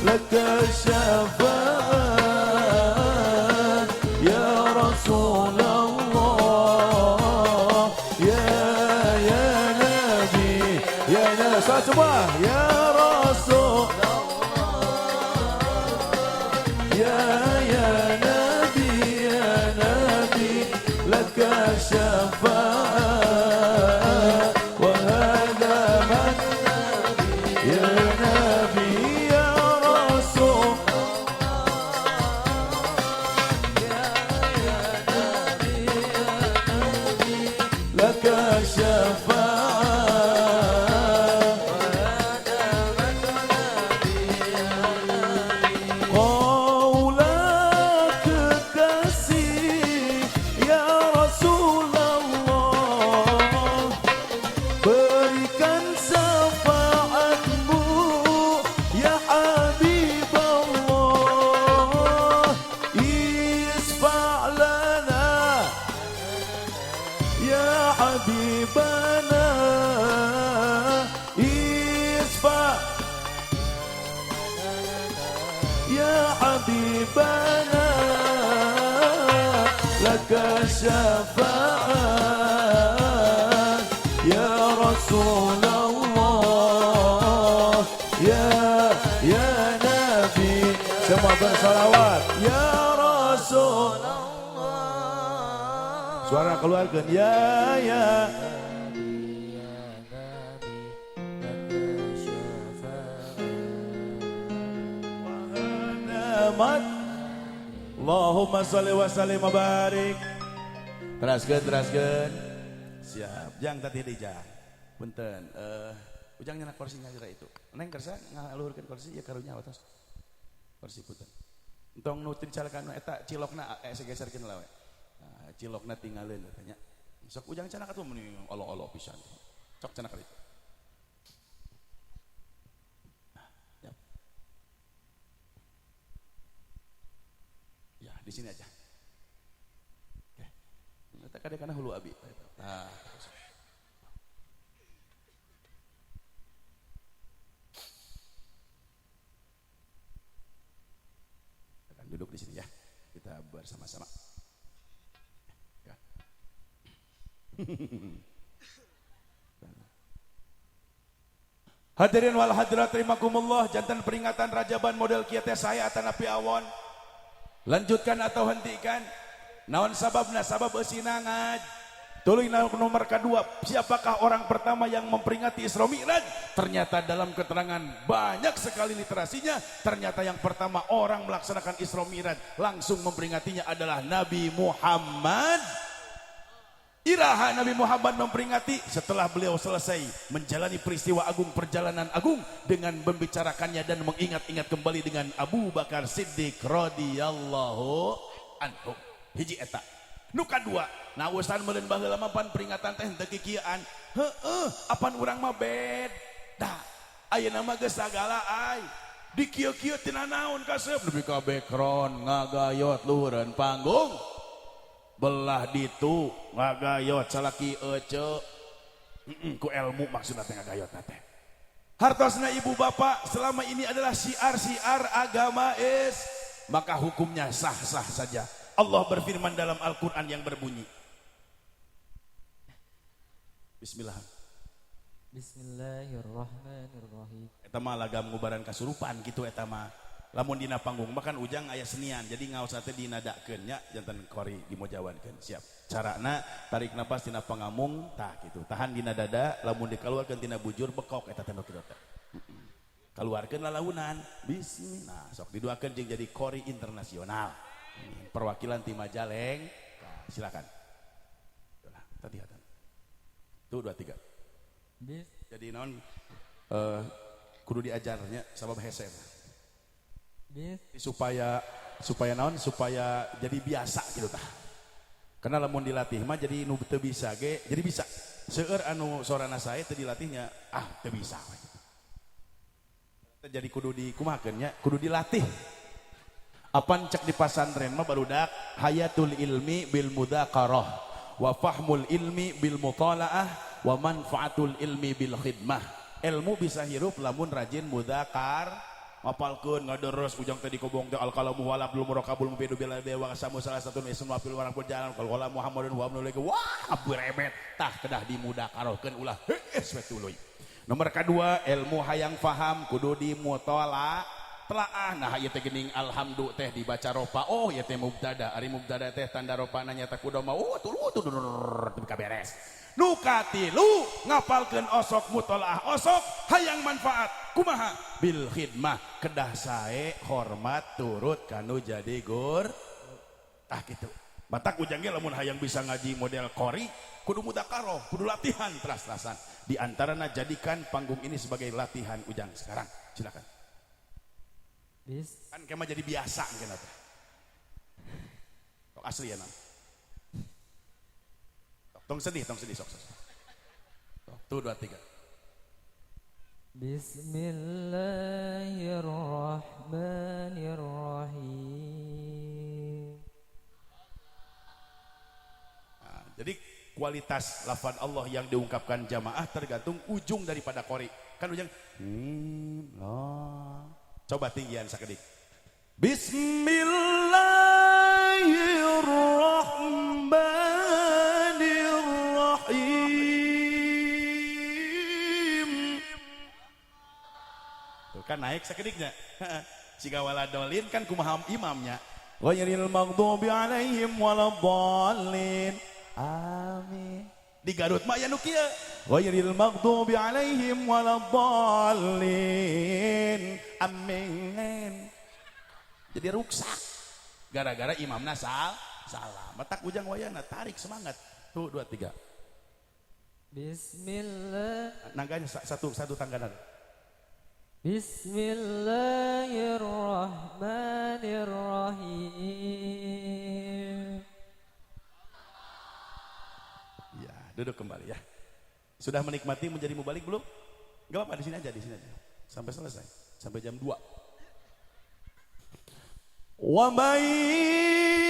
لك الشفاعة يا رسول الله، يا يا نبي، يا نبي semua ya Rasul, ya ya Nabi, ya Nabi, لك الشفاعة. Syafaat. Kaulah kekasih ya Rasulullah, berikan syafaatmu ya Habib Allah, isfa' lana ya Habibana, isfa' ya Habibana, laka syafaat ya Rasulullah, ya ya Nabi. Semua bersalawat ya Rasul. Suara keluarkan ya ya. Ya Nabi laka syafaat. Ahmad. Allahumma sholli wa sallim wa barik. Teraskeun, teraskeun. Siap. Jang tadi deui jang. Punten. Ujang nyenak kursi nyalira itu. Neng kersa ngaluhurkeun kursi ya karunya atos. Kursi punten. Entong nu teu dicalekan eta cilokna segeserkeun lah we. Nah, cilokna tinggalin katanya. Sok ujang canak atuh meuni olo-olo pisan. Sok canak itu. Nah, ya. Ya, di sini aja. Oke. Eta kade kana hulu abi. Nah, akan duduk di sini ya. Kita bersama-sama. Ya. Hadirin wal hadirat rahimakumullah, jantan peringatan Rajaban model kieu teh saya atanapi awon. Lanjutkan atau hentikan? Naon sababna? Sabab eusina ngaj. Tuluy nomor kedua, siapakah orang pertama yang memperingati Isra Mi'raj? Ternyata dalam keterangan banyak sekali literasinya, ternyata yang pertama orang melaksanakan Isra Mi'raj langsung memperingatinya adalah Nabi Muhammad. Iraha Nabi Muhammad memperingati setelah beliau selesai menjalani peristiwa agung, perjalanan agung, dengan membicarakannya dan mengingat-ingat kembali dengan Abu Bakar Siddiq radhiyallahu anhu. Hiji eta. Nu kadua, nah urusan meureun baheula mah pan peringatan teh henteu kikieuan. Heueuh, apan urang mah beda. Ayeuna mah geus sagala ai. Di kieu-kieu tina naon kasep nepi ka background ngagayot luhureun panggung. Belah ditu ngagayot salaki ece. Ku ilmu maksudna teh ngagayot teh. Hartosna ibu bapak selama ini adalah syiar-syiar agama is, maka hukumnya sah-sah saja. Allah berfirman dalam Al-Quran yang berbunyi. Bismillah. Bismillahirrahmanirrahim. Eta mah lagam ngubaran kasurupan gitu eta mah. Lamun dina panggung mah kan ujang aya senian, jadi ngaosna teh dinadakeun nya janten kori dimojawankeun. Siap. Carana tarik napas dina pangamung tah kitu. Tahan dina dada, lamun dikaluarkeun tina bujur bekok eta teh nu kitu teh. Kaluarkeun lalaunan. Bismillah. Sok didoakeun jeung jadi kori internasional. Perwakilan ti Majalengka. Silakan. Tadi hatan. Tuh 2 3. Bis. Jadi naon kudu diajarnya sabab hese. Bis. Supaya supaya naon supaya jadi biasa gitu tah. Karena lamun dilatih mah jadi nu teu bisa ge jadi bisa. Seueur anu sorana sae teu dilatihnya ah teu bisa. Jadi kudu dikumahakeun nya, kudu dilatih. Apan cek di pasantren mah barudak hayatul ilmi bil mudzakarah wa fahmul ilmi bil mutalaah wa manfaatul ilmi bil khidmah. Ilmu bisa hirup lamun rajin mudzakar, ngapalkeun ngaderes ujang teh dikobong teh al kalamu wala belum murakabul mufidu bil wa samu salah satu ismu wa fil warang berjalan kalau wala Muhammadun wa abnul wah berebet tah kedah dimudakarohkeun ulah hees we tuluy. Nomor kedua ilmu hayang faham kudu dimutolaah. Telaah nah ieu teh geuning alhamdu teh dibaca ropa, oh ieu teh mubtada, ari mubtada teh tanda ropana nyata kudoma, oh tulu teu beres. Nu katilu ngapalkeun osok mutolaah osok hayang manfaat kumaha bil khidmah kedah sae hormat turut kanu jadi gur tah kitu. Matak ujang ge lamun hayang bisa ngaji model qori kudu mudakaroh, kudu latihan teras-terasan. Di antarana jadikan panggung ini sebagai latihan ujang sekarang. Silakan. Bis. Kan kemah jadi biasa mungkin teh. Tok asli ya, Nam. Tong sedih sok sok. Tuh 2 3. Bismillahirrahmanirrahim. Nah, jadi kualitas lafaz Allah yang diungkapkan jamaah tergantung ujung daripada qori. Kan ujung oh. Coba tinggian sakedik. Bismillahirrahmanirrahim. Tuh kan naik sakediknya. Siga waladolin kan kumaha imamnya. Ghairil maghdubi alaihim waladdallin. Amin. Di Garut mah aya nu kieu. Ghairil maghdubi alaihim waladdallin. Amin. Jadi ruksak. Gara-gara imamna salah. Matak ujang wayana tarik semangat. Tuh 2 3. Bismillah. Nangganya satu tangganan. Bismillahirrahmanirrahim. Ya, duduk kembali ya. Sudah menikmati menjadi mubalik belum? Gak apa-apa, di sini aja, di sini aja. Sampai selesai, sampai jam 2. Wa may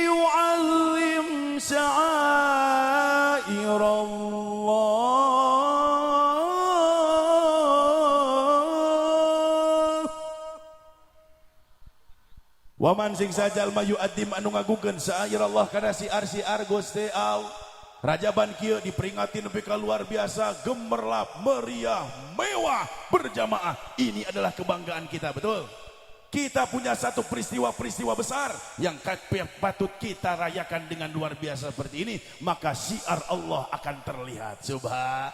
yu'azzim sya'airallah. Waman sing sajalma yu'addim anu ngagungkeun sya'airallah kana siar-siar Gusti Allah. Rajaban kieu diperingati nepi ka luar biasa, gemerlap, meriah, mewah, berjamaah. Ini adalah kebanggaan kita, betul? Kita punya satu peristiwa-peristiwa besar yang patut kita rayakan dengan luar biasa seperti ini, maka syiar Allah akan terlihat. Subhan.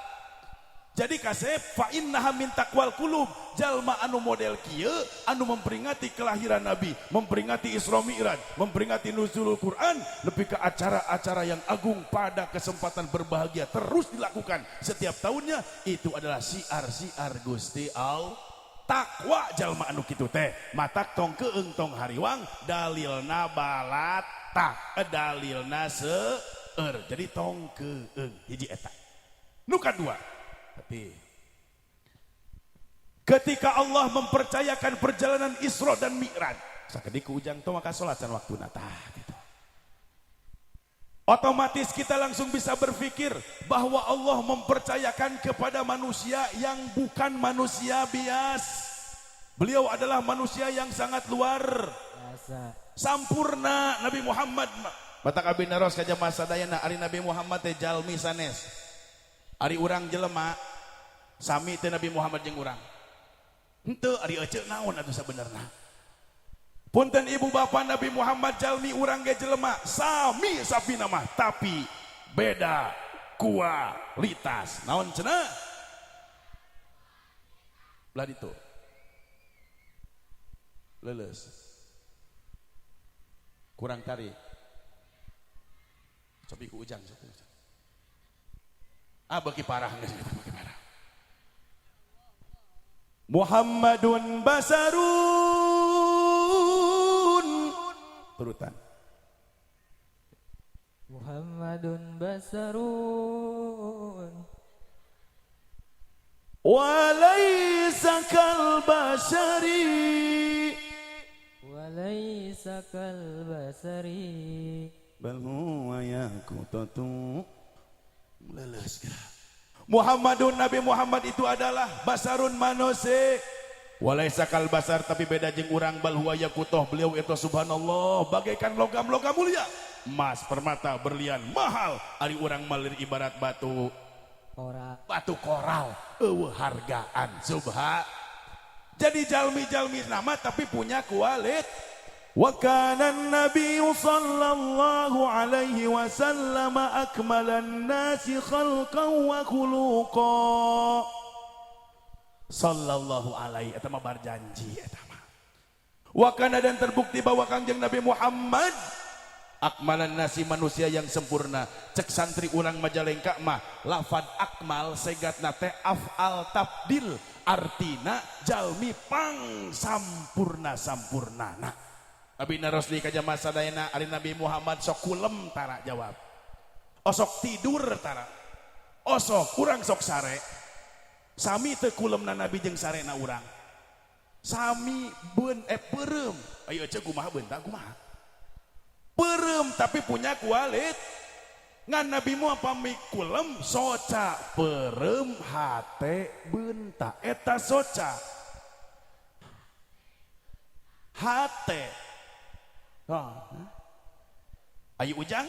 Jadi kasep fa innaha min taqwal qulub, jalma anu model kieu anu memperingati kelahiran Nabi, memperingati Isra Mi'raj, memperingati nuzulul Quran, lebih ke acara-acara yang agung pada kesempatan berbahagia terus dilakukan setiap tahunnya, itu adalah syiar-syiar Gusti Allah. Takwa jalma anu kitu teh, matak tong keung tong hariwang, dalilna balatak, dalilna seueur. Jadi tong keung hiji eta. Nu kadua, tapi ketika Allah mempercayakan perjalanan Isra dan Mi'raj, sakedik ku ujang tong maka salat can waktuna tah gitu. Otomatis kita langsung bisa berpikir bahwa Allah mempercayakan kepada manusia yang bukan manusia biasa. Beliau adalah manusia yang sangat luar biasa, sampurna Nabi Muhammad. Batak abdi naros ka jamaah sadayana, ari Nabi Muhammad teh jalmi sanes. Ari urang jelema sami teh Nabi Muhammad jeung urang. Henteu ari eceu naon atuh sabenerna. Punten ibu bapak, Nabi Muhammad jalmi, urang ge jelema, sami sapina mah, tapi beda kualitas. Naon cenah? Belah ditu. Leuleus. Kurang tarik. Cobi ku ujang, cobi ujang. Ah beuki parah geus kitu, beuki parah. Muhammadun basarun. Turutan. Muhammadun basarun walaisa kal basari, walaisa kal basari, bal huwa yakutatu. Leles. Muhammadun, Nabi Muhammad itu adalah basarun manusia, walaisa kal basar tapi beda jeung urang, bal huwa yakutoh, beliau itu subhanallah bagaikan logam-logam mulia, emas, permata, berlian mahal. Ari urang malir ibarat batu koral, batu koral eueuh hargaan. Subhan. Jadi jalmi-jalmi nama tapi punya kualit. Wa kana an-nabiy sallallahu alaihi wasallam akmalan nasi khalqan wa khuluqa. Sallallahu alaihi eta mah barjanji eta mah. Wa kana dan terbukti bahwa Kangjeng Nabi Muhammad Akmalan nasi, manusia yang sempurna. Cek santri urang Majalengka mah, lafad akmal segatna teh af'al tafdil, artina jalmi pang sampurna sampurnana. Abi naros di ka jamaah sadayana, ari Nabi Muhammad sok kulem tara? Jawab. Osok tidur tara? Osok. Urang sok sare. Sami teu kulemna Nabi jeung sarena urang? Sami. Beun peureum. Ayo cek, kumaha beunta, kumaha peureum, tapi punya kualit. Ngan Nabi mu pami kulem soca peureum, hate beunta. Eta soca hate. Oh. Ayo Ujang,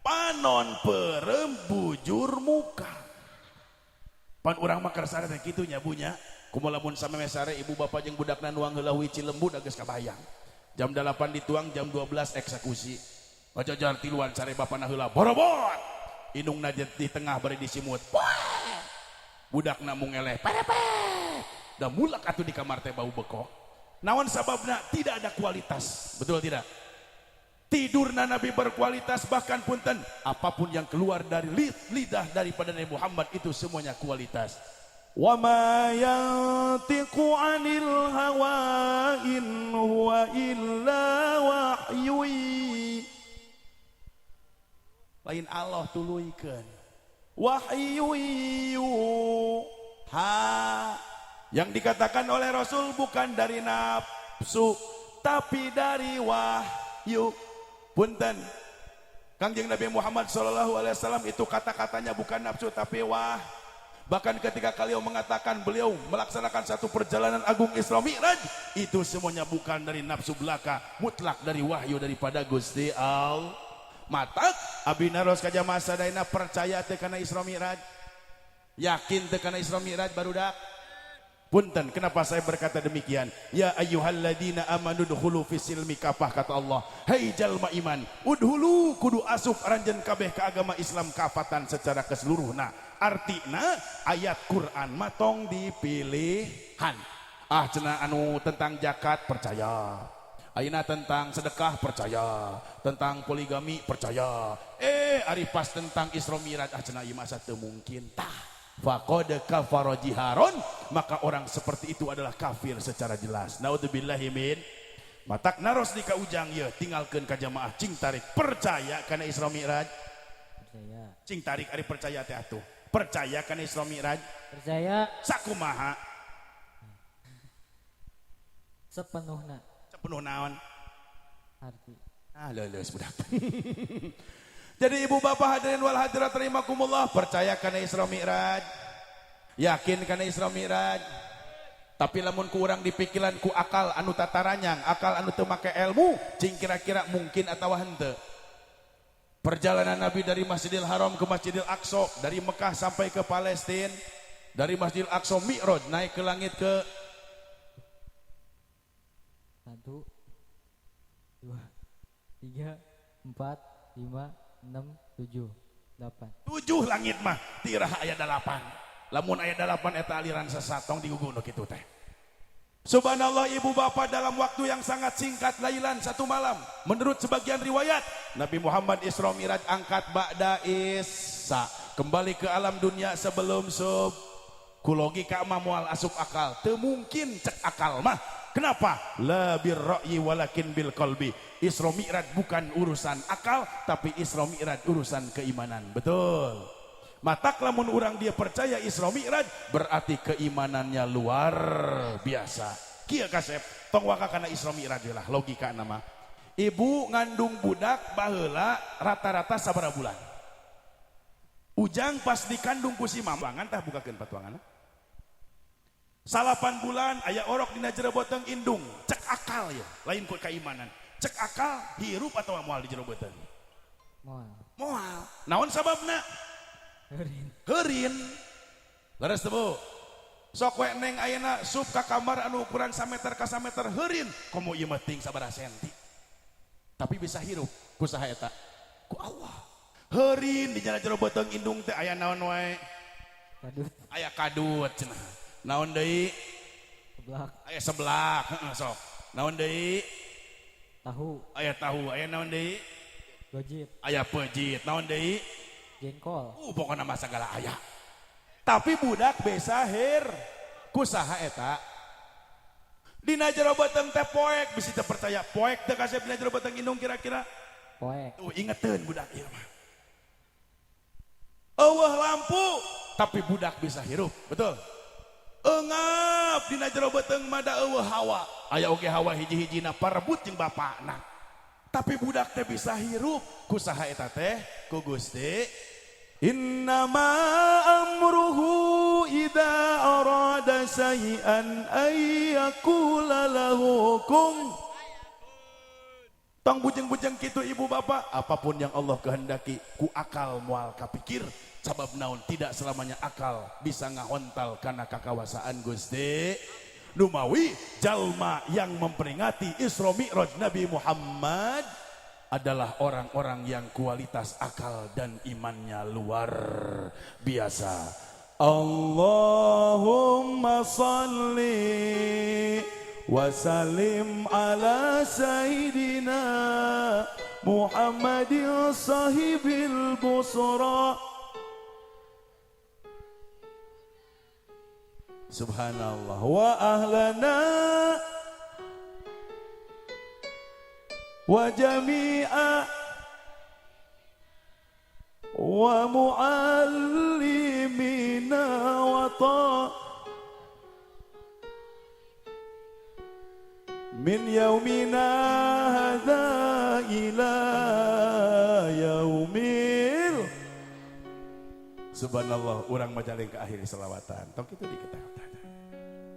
panon peureum, bujur muka. Pan urang mah keur sare teh kitu nya, Bu, nya. Kumaha lamun sameme sare, ibu bapak jeung budakna nuang heula hiji lembu, da geus kabayang. Jam 8 dituang, jam 12 eksekusi. Ngajajar tiluan sare bapana heula, borobot. Indungna di tengah bari disimut. Budakna mung ngeleh, perepet. Da mulak atuh di kamar teh bau bekok. Naon sababna? Tidak ada kualitas. Betul tidak? Tidurna Nabi berkualitas, bahkan punten, apapun yang keluar dari lidah daripada Nabi Muhammad itu semuanya kualitas. Wa ma yantiqu 'anil hawa in huwa illa wahyu. Lain Allah tuluykeun. Wahyu ha. Yang dikatakan oleh Rasul bukan dari nafsu, tapi dari wahyu. Punten. Kangjeng Nabi Muhammad Shallallahu Alaihi Wasallam itu kata-katanya bukan nafsu, tapi wah. Bahkan ketika beliau mengatakan beliau melaksanakan satu perjalanan agung Isra Mi'raj, itu semuanya bukan dari nafsu belaka, mutlak dari wahyu daripada Gusti Allah. Matak abi naros ka jamaah sadayana, percaya teu kana Isra Mi'raj? Yakin teu kana Isra Mi'raj, barudak? Punten, kenapa saya berkata demikian? Ya ayyuhalladzina amanu udkhulu fisilmi kafah, kata Allah. Hei jalma iman, udkhulu, kudu asup aranjeun kabeh ke agama Islam kafatan, secara keseluruhna. Artina ayat Quran matong dipilihan. Ah cenah, anu tentang zakat percaya. Ayeuna tentang sedekah percaya, tentang poligami percaya. Eh, ari pas tentang Isra Mi'raj, ah cenah, ieu mah asa teu mungkin. Tah, faqad kafara jiharon, maka orang seperti itu adalah kafir secara jelas. Naudzubillahi min. Matak naros di ka Ujang ye, tinggalkeun ka jamaah, cing tarik, percaya kana Isra Mi'raj? Percaya. Cing tarik, ari percaya teh atuh. Percaya kana Isra Mi'raj? Percaya. Sakumaha? Sepenuhnya. Sepenuh naon? Arti. Ah, leuleus budak. Jadi ibu bapak hadirin wal hadirat rahimakumullah, percaya kana Isra Mi'raj? Yakin kana Isra Mi'raj? Tapi lamun ku urang dipikiran ku akal anu tataranyang, akal anu teu make ilmu, cing kira-kira mungkin atau henteu? Perjalanan Nabi dari Masjidil Haram ke Masjidil Aqsa, dari Mekah sampai ke Palestina, dari Masjidil Aqsa Mi'raj naik ke langit ke 1, 2, 3, 4, 5, 6, 7, 8. 7 langit mah, tirah aya 8. Lamun aya 8, eta aliran sesat, tong digugu nu kitu teh. Subhanallah, ibu bapak, dalam waktu yang sangat singkat, lailan, satu malam. Menurut sebagian riwayat, Nabi Muhammad Isra Miraj angkat ba'da Isya, kembali ke alam dunia sebelum sub. Ku logika mah moal asup akal, teu mungkin cek akal mah. Kenapa? La bir ra'yi walakin bil qalbi. Isra Mi'raj bukan urusan akal, tapi Isra Mi'raj urusan keimanan. Betul. Matak lamun orang dia percaya Isra Mi'raj, berarti keimanannya luar biasa. Kieu kasep, tong waka kana Isra Mi'raj lah logika nama. Ibu ngandung budak baheula rata-rata sabaraha bulan? Ujang pas dikandung ku si mama, tah bukakeun patuangan. 9 bulan aya orok dina jero beuteung indung, cek akal ya, lain ku keimanan. Cek akal, hirup atau moal di jero beuteung? Moal. Moal. Naon sababna? Heurin. Heurin. Leres teu, Bu? Sok we neng ayeuna sup ka kamar anu ukuran sameter ka sameter, heurin. Komo ieu mah ting sabaraha senti. Tapi bisa hirup ku saha eta? Ku Allah. Heurin di jero beuteung indung teh aya naon wae? Kadut. Aya kadut cenah. Naon deui? Seblak. Aya seblak, heeh sok. Naon deui? Tahu. Aya tahu, aya naon deui? Gojit. Aya pejit, naon deui? Jengkol. Pokokna mah sagala aya. Tapi budak bisa her ku saha eta? Dina jero beuteung teh poek, bisi teu percaya poek teu kasep dina jero beuteung indung kira-kira. Poek. Tuh ingeteun budak ieu mah. Eueuh lampu tapi budak bisa hirup, betul? Engap dina jero beuteung mah da eueuh hawa. Aya oge hawa hiji-hijina parebut jeung bapakna. Tapi budak teh bisa hirup ku saha eta teh? Ku Gusti. Innama amruhu idza arada syai'an ay yaqula lahu kun. Tong bujeng-bujeng kitu ibu bapak, apapun yang Allah kehendaki ku akal moal kapikir. Sabab naon tidak selamanya akal bisa ngahontal kana kakawasaan Gusti. Numawi jalma yang memperingati Isra Mi'raj Nabi Muhammad adalah orang-orang yang kualitas akal dan imannya luar biasa. Allahumma salli wa sallim ala sayyidina Muhammadin sahibil busra. Subhanallah wa ahlana wa jami'a wa muallimina wa ta min yaumina hadza ila yaumil. Subhanallah, urang majaleng ke akhir selawatan. Tong kitu dikita.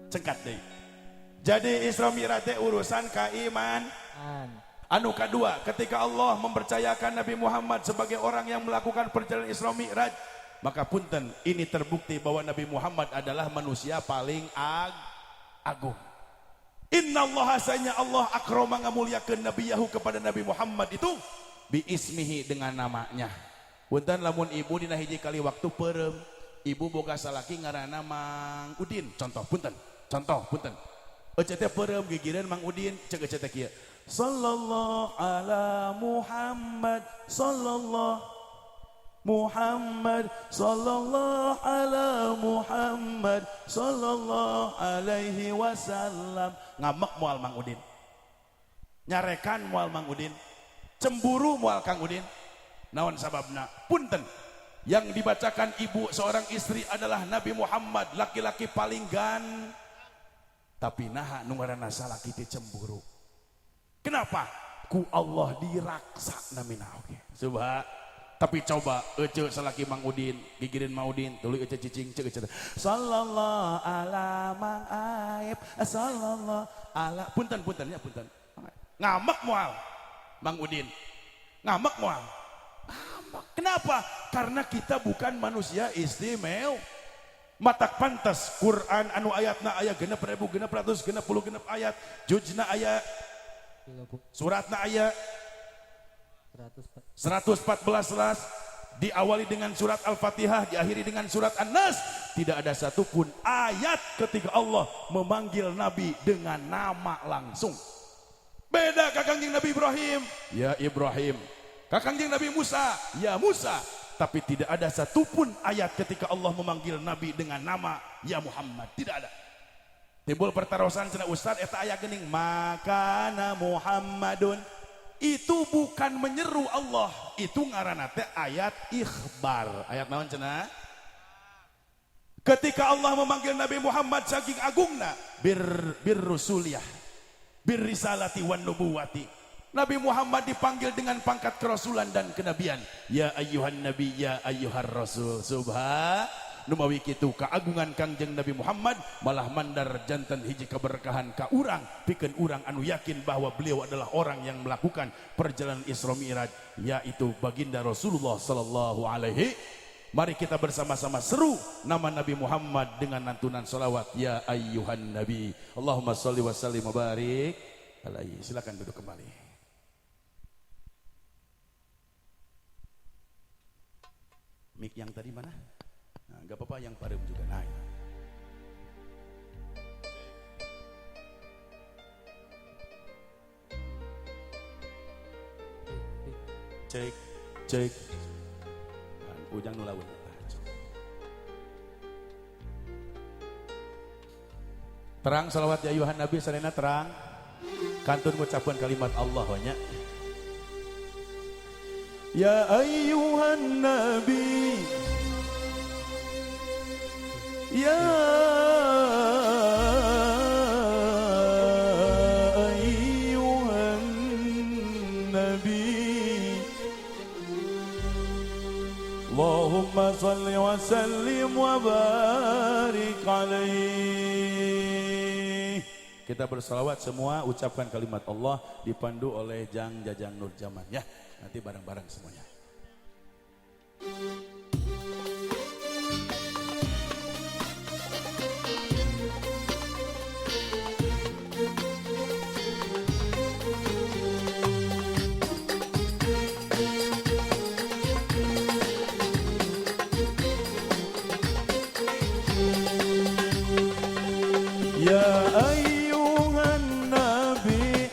Cengkat deui. Jadi Isra Mi'raj teh urusan keiman. Anu kedua, ketika Allah mempercayakan Nabi Muhammad sebagai orang yang melakukan perjalanan Isra Mi'raj, maka punten ini terbukti bahwa Nabi Muhammad adalah manusia paling agung. Innallaha sanya Allah akrama ngamuliakeun nabiyahu kepada Nabi Muhammad itu bi ismihi dengan namanya. Punten lamun ibu dina hiji kali waktu peureum, ibu boga salaki ngaranna Mang Udin, contoh punten, contoh punten. Ece teh peureum gigireun Mang Udin, cek ece teh kieu. Sallallahu ala Muhammad, sallallahu Muhammad, sallallahu ala Muhammad, sallallahu alaihi wasallam. Ngamek moal Mang Udin, nyarekan moal Mang Udin, cemburu moal Kang Udin. Naon sababna? Punten, yang dibacakan ibu seorang istri adalah Nabi Muhammad, laki-laki paling gan. Tapi naha nu ngaranna salaki teh cemburu. Kenapa? Ku Allah diraksa namina oge. Subha. Tapi coba ece salaki Mang Udin, gigireun Mang Udin, tuluy ece cicing ceuk ece. Sallallahu ala Mang Aib, sallallahu ala punten punten ya punten. Ngamek moal Mang Udin. Ngamek moal. Ngamek. Kenapa? Karena kita bukan manusia istimewa. Matak pantas Quran anu ayatna aya 6666 ayat, juzna aya, suratna aya 114 las, diawali dengan surat Al-Fatihah, diakhiri dengan surat An-Nas. Tidak ada satupun ayat ketika Allah memanggil Nabi dengan nama langsung. Beda kakangjeng Nabi Ibrahim, ya Ibrahim. Kakangjeng Nabi Musa, ya Musa. Tapi tidak ada satupun ayat ketika Allah memanggil Nabi dengan nama ya Muhammad. Tidak ada. Timbul pertarosan cenah Ustaz eta aya geuning makana Muhammadun. Itu bukan menyeru Allah, itu ngaranna teh ayat ikhbar. Ayat naon cenah? Ketika Allah memanggil Nabi Muhammad saking agungna bir rusuliyah, bir risalati wan nubuwati. Nabi Muhammad dipanggil dengan pangkat kerasulan dan kenabian. Ya ayyuhan nabi, ya ayyuhar rasul. Subha numawi kitu keagungan Kangjeng Nabi Muhammad malah mandar jantan hiji keberkahan ka urang, pikeun urang anu yakin bahwa beliau adalah orang yang melakukan perjalanan Isra Mi'raj, yaitu baginda Rasulullah sallallahu alaihi. Mari kita bersama-sama seru nama Nabi Muhammad dengan lantunan salawat ya ayyuhan nabi. Allahumma sholli wa sallim wa barik alaihi. Silakan duduk kembali. Mik yang tadi mana? Nah, gak apa-apa yang parem juga. Nah, ya. Cek cek. Ujang nu lawan. Terang salawat ya ayuhan nabi sadayana terang. Kantun ngucapkeun kalimat Allah nya. Ya ayyuhan nabi, ya ayyuhan nabi, Allahumma salli wa sallim wa barik alaihi. Kita bersalawat semua, ucapkan kalimat Allah dipandu oleh Jang Jajang Nur Jaman ya. Nanti bareng-bareng semuanya. Ya ayyuhan nabi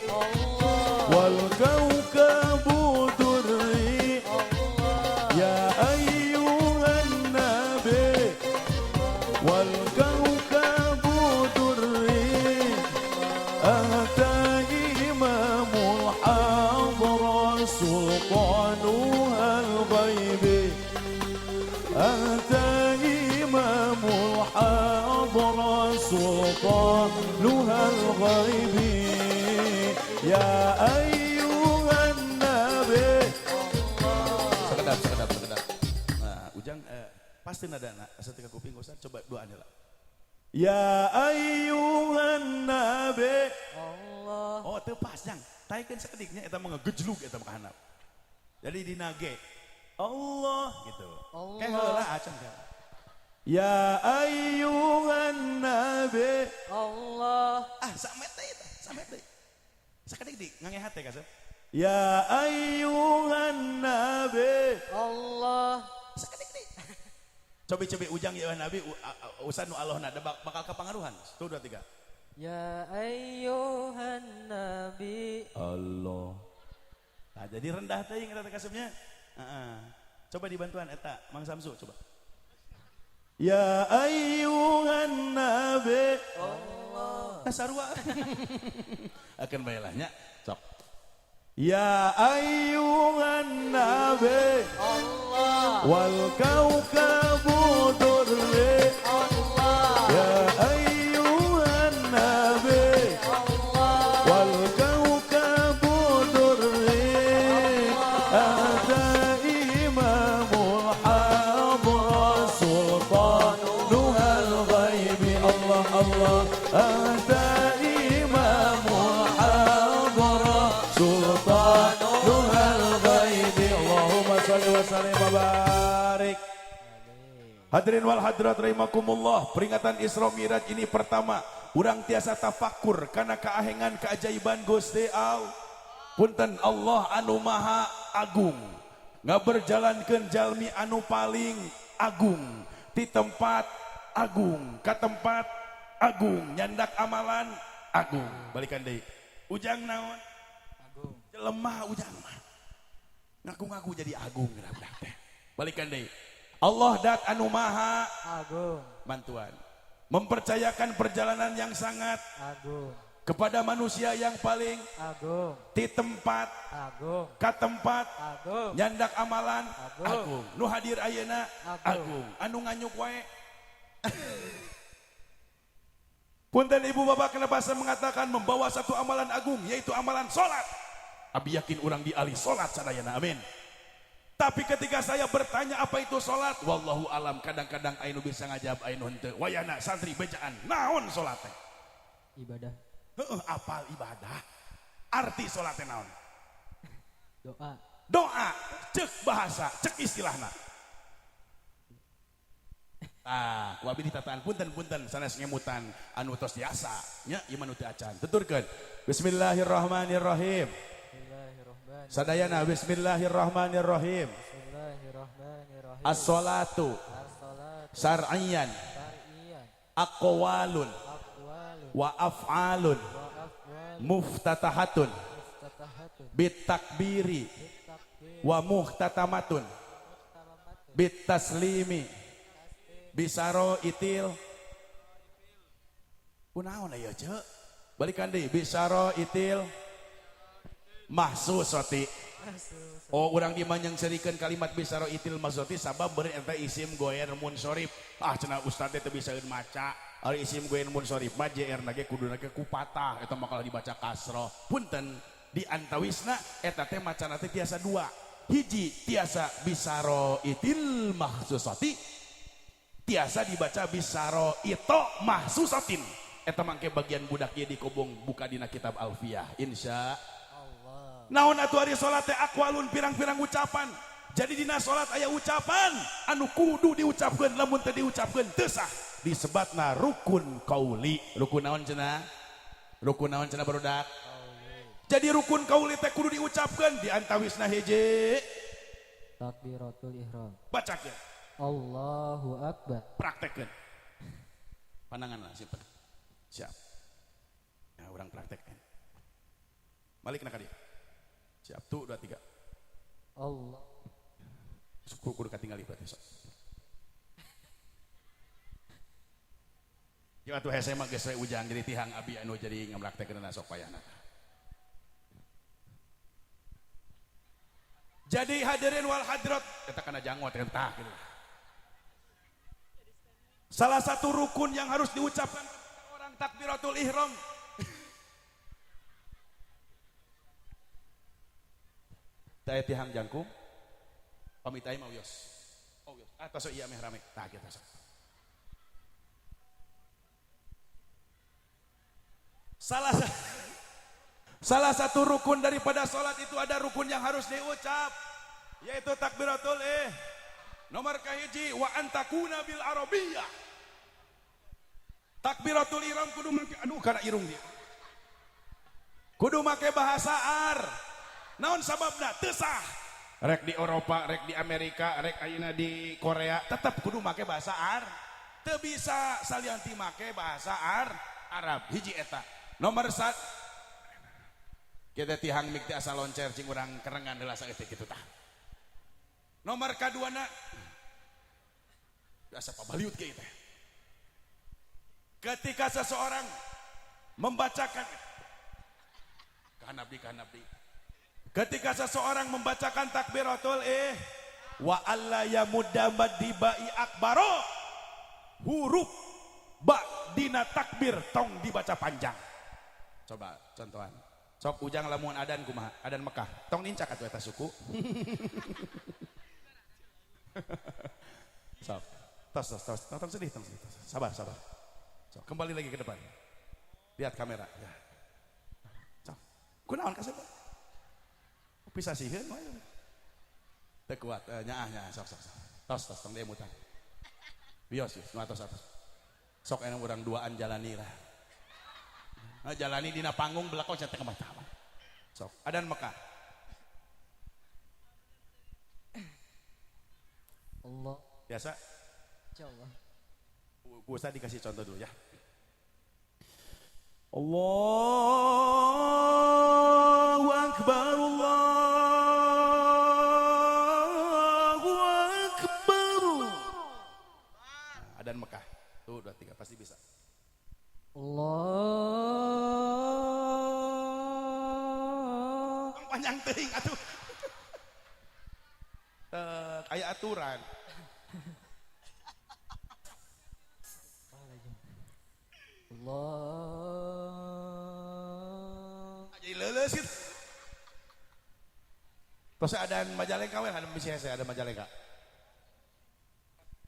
wal kawkabu durri, ya ayyuhan nabi wal kawkabu durri, anta imamul hadra sultanuhal ghaibi, anta imamul hadra sultanuhal ghaibi, ya ayyuhan nabi. Sekedap, sekedap, sekedap. Nah, Ujang pasti nada nak setika kuping Ustaz coba doa lah. Ya ayyuhan nabi. Allah. Oh, teu pas jang. Taikeun sakediknya eta mah ngegejlug eta mah kahanap. Jadi dinage Allah gitu. Allah. Kayak heula acan teh. Ya ayyuhan nabi. Allah. Ah, samet teh eta, samet teh. Sakedik di ngangehat teh kasep. Ya ayyuhan nabi. Allah. Sakedik di. Cobi-cobi Ujang ya nabi usan nu Allahna bakal kapangaruhan. 1 2 3. Ya ayyuhan nabi. Allah. Nah, jadi rendah teh eta teh kasepnya. Heeh. Coba dibantuan eta Mang Samsu coba. Ya ayyuhan nabi. Allah. Nah, sarua. Akan bae lah nya. Sok. Ya ayyuhan nabi. Allah. Wal kawkabu durri. Allah. Ya ayyuhan nabi. Allah. Wal kawkabu durri. Anta imamul hadra sultanuhal ghaibi. Allah Allah. Anta imamul hadra sultanuhal ghaibi. Allahumma sholli wa sallim wa barik. Hadirin wal hadirat rahimakumullah, peringatan Isra Mi'raj ini pertama urang tiasa tafakur karena keahengan keajaiban Gusti Allah. Punten Allah anu maha agung ngaberjalankeun jalmi anu paling agung ti tempat agung ka tempat agung nyandak amalan agung. Balikan deui. Ujang naon? Agung. Lemah ujang mah. Ngaku-ngaku jadi agung geura teh. Balikan deui. Allah dat anu maha agung. Bantuan. Mempercayakan perjalanan yang sangat agung kepada manusia yang paling agung ti tempat agung ka tempat agung nyandak amalan agung, agung. Nu hadir ayeuna agung, agung. Anu nganyuk wae. Punten ibu bapak, kenapa saya mengatakan membawa satu amalan agung, yaitu amalan salat. Abi yakin urang dialih salat sadayana, amin. Tapi ketika saya bertanya apa itu salat, wallahu alam, kadang-kadang ainu bisa ngajawab ainu henteu. Wayana santri bejaan, naon salat teh? Ibadah. Heeh, apal ibadah. Arti salat teh naon? Doa. Doa, cek bahasa, cek istilahna. Ah, ku abi ditataan punten-punten sanes ngemutan anu tos biasa nya ieu mah nu teu acan. Tuturkeun. Bismillahirrahmanirrahim. Bismillahirrahmanirrahim. Sadayana bismillahirrahmanirrahim. Bismillahirrahmanirrahim. As-salatu As-salatu syar'iyyan syar'iyyan aqwalun aqwalun wa af'alun wa af'alun muftatahatun muftatahatun bitakbiri bitakbiri Wa muhtatamatun bitaslimi bisaro itil kunaon aya ceu balikan deui bisaro itil mahsusati. Oh urang di manyangserikeun kalimat bisaro itil mahsusati sabab beureun eta isim goer munsorif. Ah cenah ustad teh teu bisaeun maca. Ari isim goer munsorif mah jr na ge kuduna ge ku patah eta mah kalah dibaca kasroh. Punten di antawisna eta teh macana teh tiasa dua. Hiji tiasa bisaro itil mahsusati, tiasa dibaca bisaro ito mahsusatin. Eta mangke bagian budak ieu dikobong buka dina kitab Alfiyah insya Allah. Naon atuh ari salat teh aqwalun pirang-pirang ucapan. Jadi dina salat aya ucapan anu kudu diucapkeun lamun teu diucapkeun teu sah. Disebatna rukun qauli. Rukun naon cenah? Rukun naon cenah barudak? Jadi rukun qauli teh kudu diucapkeun di antawisna hiji Takbiratul ihram. Bacakeun. Allahu akbar. Praktekkeun. Pandangan lah simpen. Siap. Nah, urang praktekkeun. Balik na ka dieu. Siap, tuh 2 3. Allah. Kudu katingali berarti sok. Ya atuh hese mah geus we ujang jadi tihang abi anu jadi ngamraktekeunna sok payahna. Jadi hadirin wal hadirat eta kana janggot teh gitu. Salah satu rukun yang harus diucapkan orang takbiratul ihram. Teh tihang jangkung pamit aing mah wios. Oh wios. Ah tos ieu meh rame. Tah kieu tos. Salah satu rukun daripada salat itu ada rukun yang harus diucap yaitu takbiratul nomor kahiji wa antakuna bil arabiyah. Takbiratul ihram kudu make aduh kana irung dia. Kudu make bahasa Ar. Naon sababna? Teu sah. Rek di Eropa, rek di Amerika, rek ayeuna di Korea, tetep kudu make bahasa Ar. Teu bisa salianti make bahasa Ar Arab. Hiji eta. Nomor 1 kita tihang mik teh asa loncer cing urang kerengan heula saeutik kitu tah. Nomor kaduana asa pabaliut ge teh. Ketika seseorang membacakan kanabdi ketika seseorang membacakan takbiratul wa alla yamudda madibai akbaro huruf ba dina takbir tong dibaca panjang. Coba contohan. Sok ujang lamun adan kumaha? Adan Mekah. Tong nincak atuh eta suku. Sok. Tos tos tos. Tong sedih, tong sedih. Sabar, sabar. Sok, kembali lagi ke depan. Lihat kamera ya. Sok. Kunaon kasep? Bisa sihkeun we. Teu kuat, nyaah nyaah sok sok sok. Tos tos tong demutan. Wios wios nu atos atos. Sok enak urang duaan jalani lah. Nah, jalani dina panggung belakang cetek mata. Sok, adan Mekah. Allah. Biasa? Insyaallah. Ku Ustaz dikasih contoh dulu ya. Allahu Akbar, Allahu Akbar. Nah, adan Mekah. Tuh, 2 3 pasti bisa. Allah. Panjang teuing atuh. Kayak aturan. Allah. Jadi leuleus gitu. Terus ada Majalengka we, ada misi hese, ada Majalengka.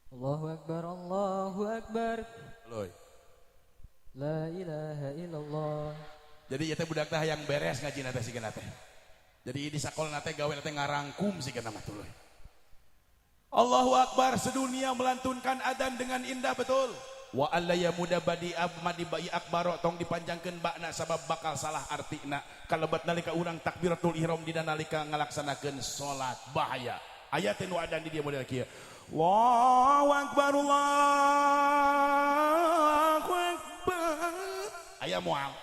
Allahu Akbar, Allahu Akbar. Loy. La ilaha illallah. Jadi ieu teh budak teh hayang beres ngajina teh sigana teh. Jadi di sakola teh gawe teh ngarangkum sigana mah tuluy. Allahu Akbar, sedunia melantunkan adzan dengan indah betul. Wa alla yamuda badi abmadi bai akbaro tong dipanjangkeun bakna sabab bakal salah artina. Kalebat nalika urang takbiratul ihram dina nalika ngalaksanakeun salat bahaya. Aya teh nu adan di dieu model kieu. Allahu Akbar, Allahu Akbar. Aya moal.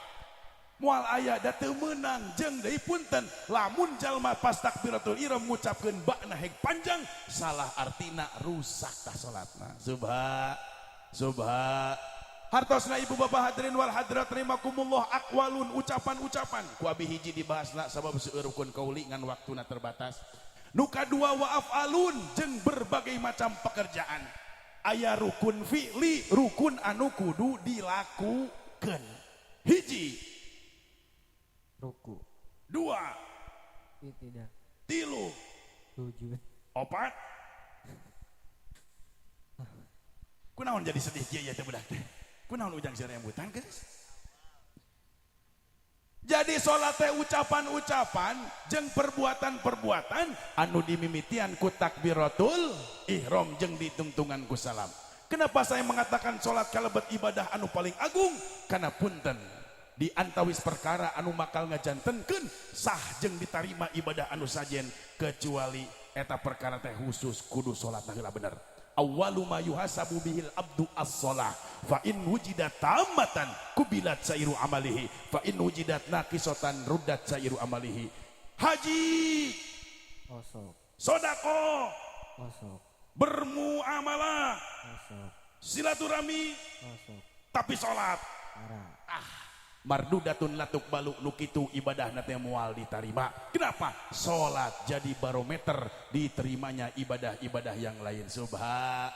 Moal aya da teu meunang. Jeung deui punten, lamun jalma pas takbiratul ihram ngucapkeun ba'na hek panjang, salah artina rusak tah salatna. Subha subha. Hartosna ibu bapak hadirin wal hadirat rahimakumullah, aqwalun ucapan-ucapan ku abi hiji dibahasna sabab seueur rukun kauli ngan waktuna terbatas. Nu kadua wa af'alun jeung berbagai macam pekerjaan. Aya rukun fi'li, rukun anu kudu dilakukeun. Hiji, Ruku. Dua, I'tidal. Tilu, Sujud. Opat. Kunaon jadi sedih kieu ya teh budak teh? Kunaon ujang serembutan geus? Jadi salat teh ucapan-ucapan jeung perbuatan-perbuatan anu dimimitian ku takbiratul ihram jeung ditungtungan ku salam. Kenapa saya mengatakan salat kalebet ibadah anu paling agung? Karena punten, di antawis perkara anu bakal ngajantenkeun sah jeung ditarima ibadah anu sajen kecuali eta perkara teh khusus kudu salat heula bener. Awwalu ma yuhasabu bihil abdu as-shalah fa in wujidat tamatan kubilat sairu amalihi fa in wujidat naqisatan ruddat sairu amalihi. Haji, Osok. Sodako, Osok. Bermuamalah, Osok. Silaturahmi, Osok. Tapi salat Ara. Ah, mardudatun latuk baluk nu kitu ibadah teh moal ditarima. Kenapa? Salat jadi barometer diterimanya ibadah-ibadah yang lain. Subha.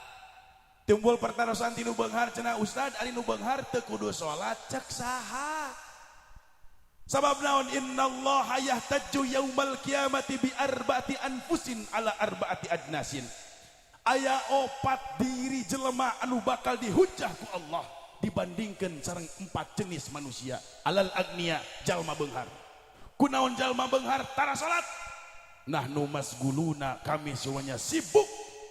Timbul pertarosan ti nu beunghar cenah, Ustad, ari nu beunghar teu kudu salat cek saha? Sabab naon? Innallaha yahtajju yaumal qiyamati bi arba'ati anfusin ala arba'ati ajnasin. Aya opat diri jelema anu bakal dihujah ku Allah dibandingkan sareng empat jenis manusia. Alal agnia, jalma beunghar. Kunaon jalma beunghar tara salat? Nahnu masguluna, kami semuanya sibuk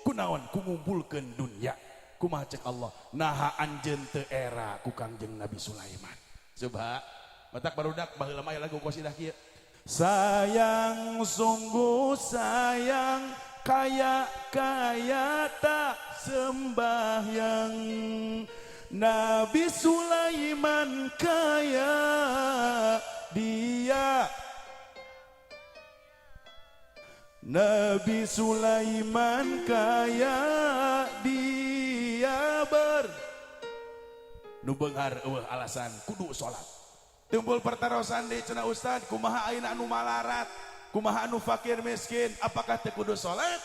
kunaon? Ku ngumpulkeun dunya. Kumaha cek Allah? Naha anjeun teu era ku Kangjeng Nabi Sulaiman. Subha. Matak barudak baheula mah aya lagu qasidah kieu. Sayang sungguh sayang, kaya kaya tak sembahyang. Nabi Sulaiman kaya, dia Nabi Sulaiman kaya, dia ber nu beunghar eueuh alasan kudu salat. Timbul pertarosan deui cenah, Ustad, kumaha ayeuna anu malarat, kumaha anu fakir miskin, apakah teu kudu salat?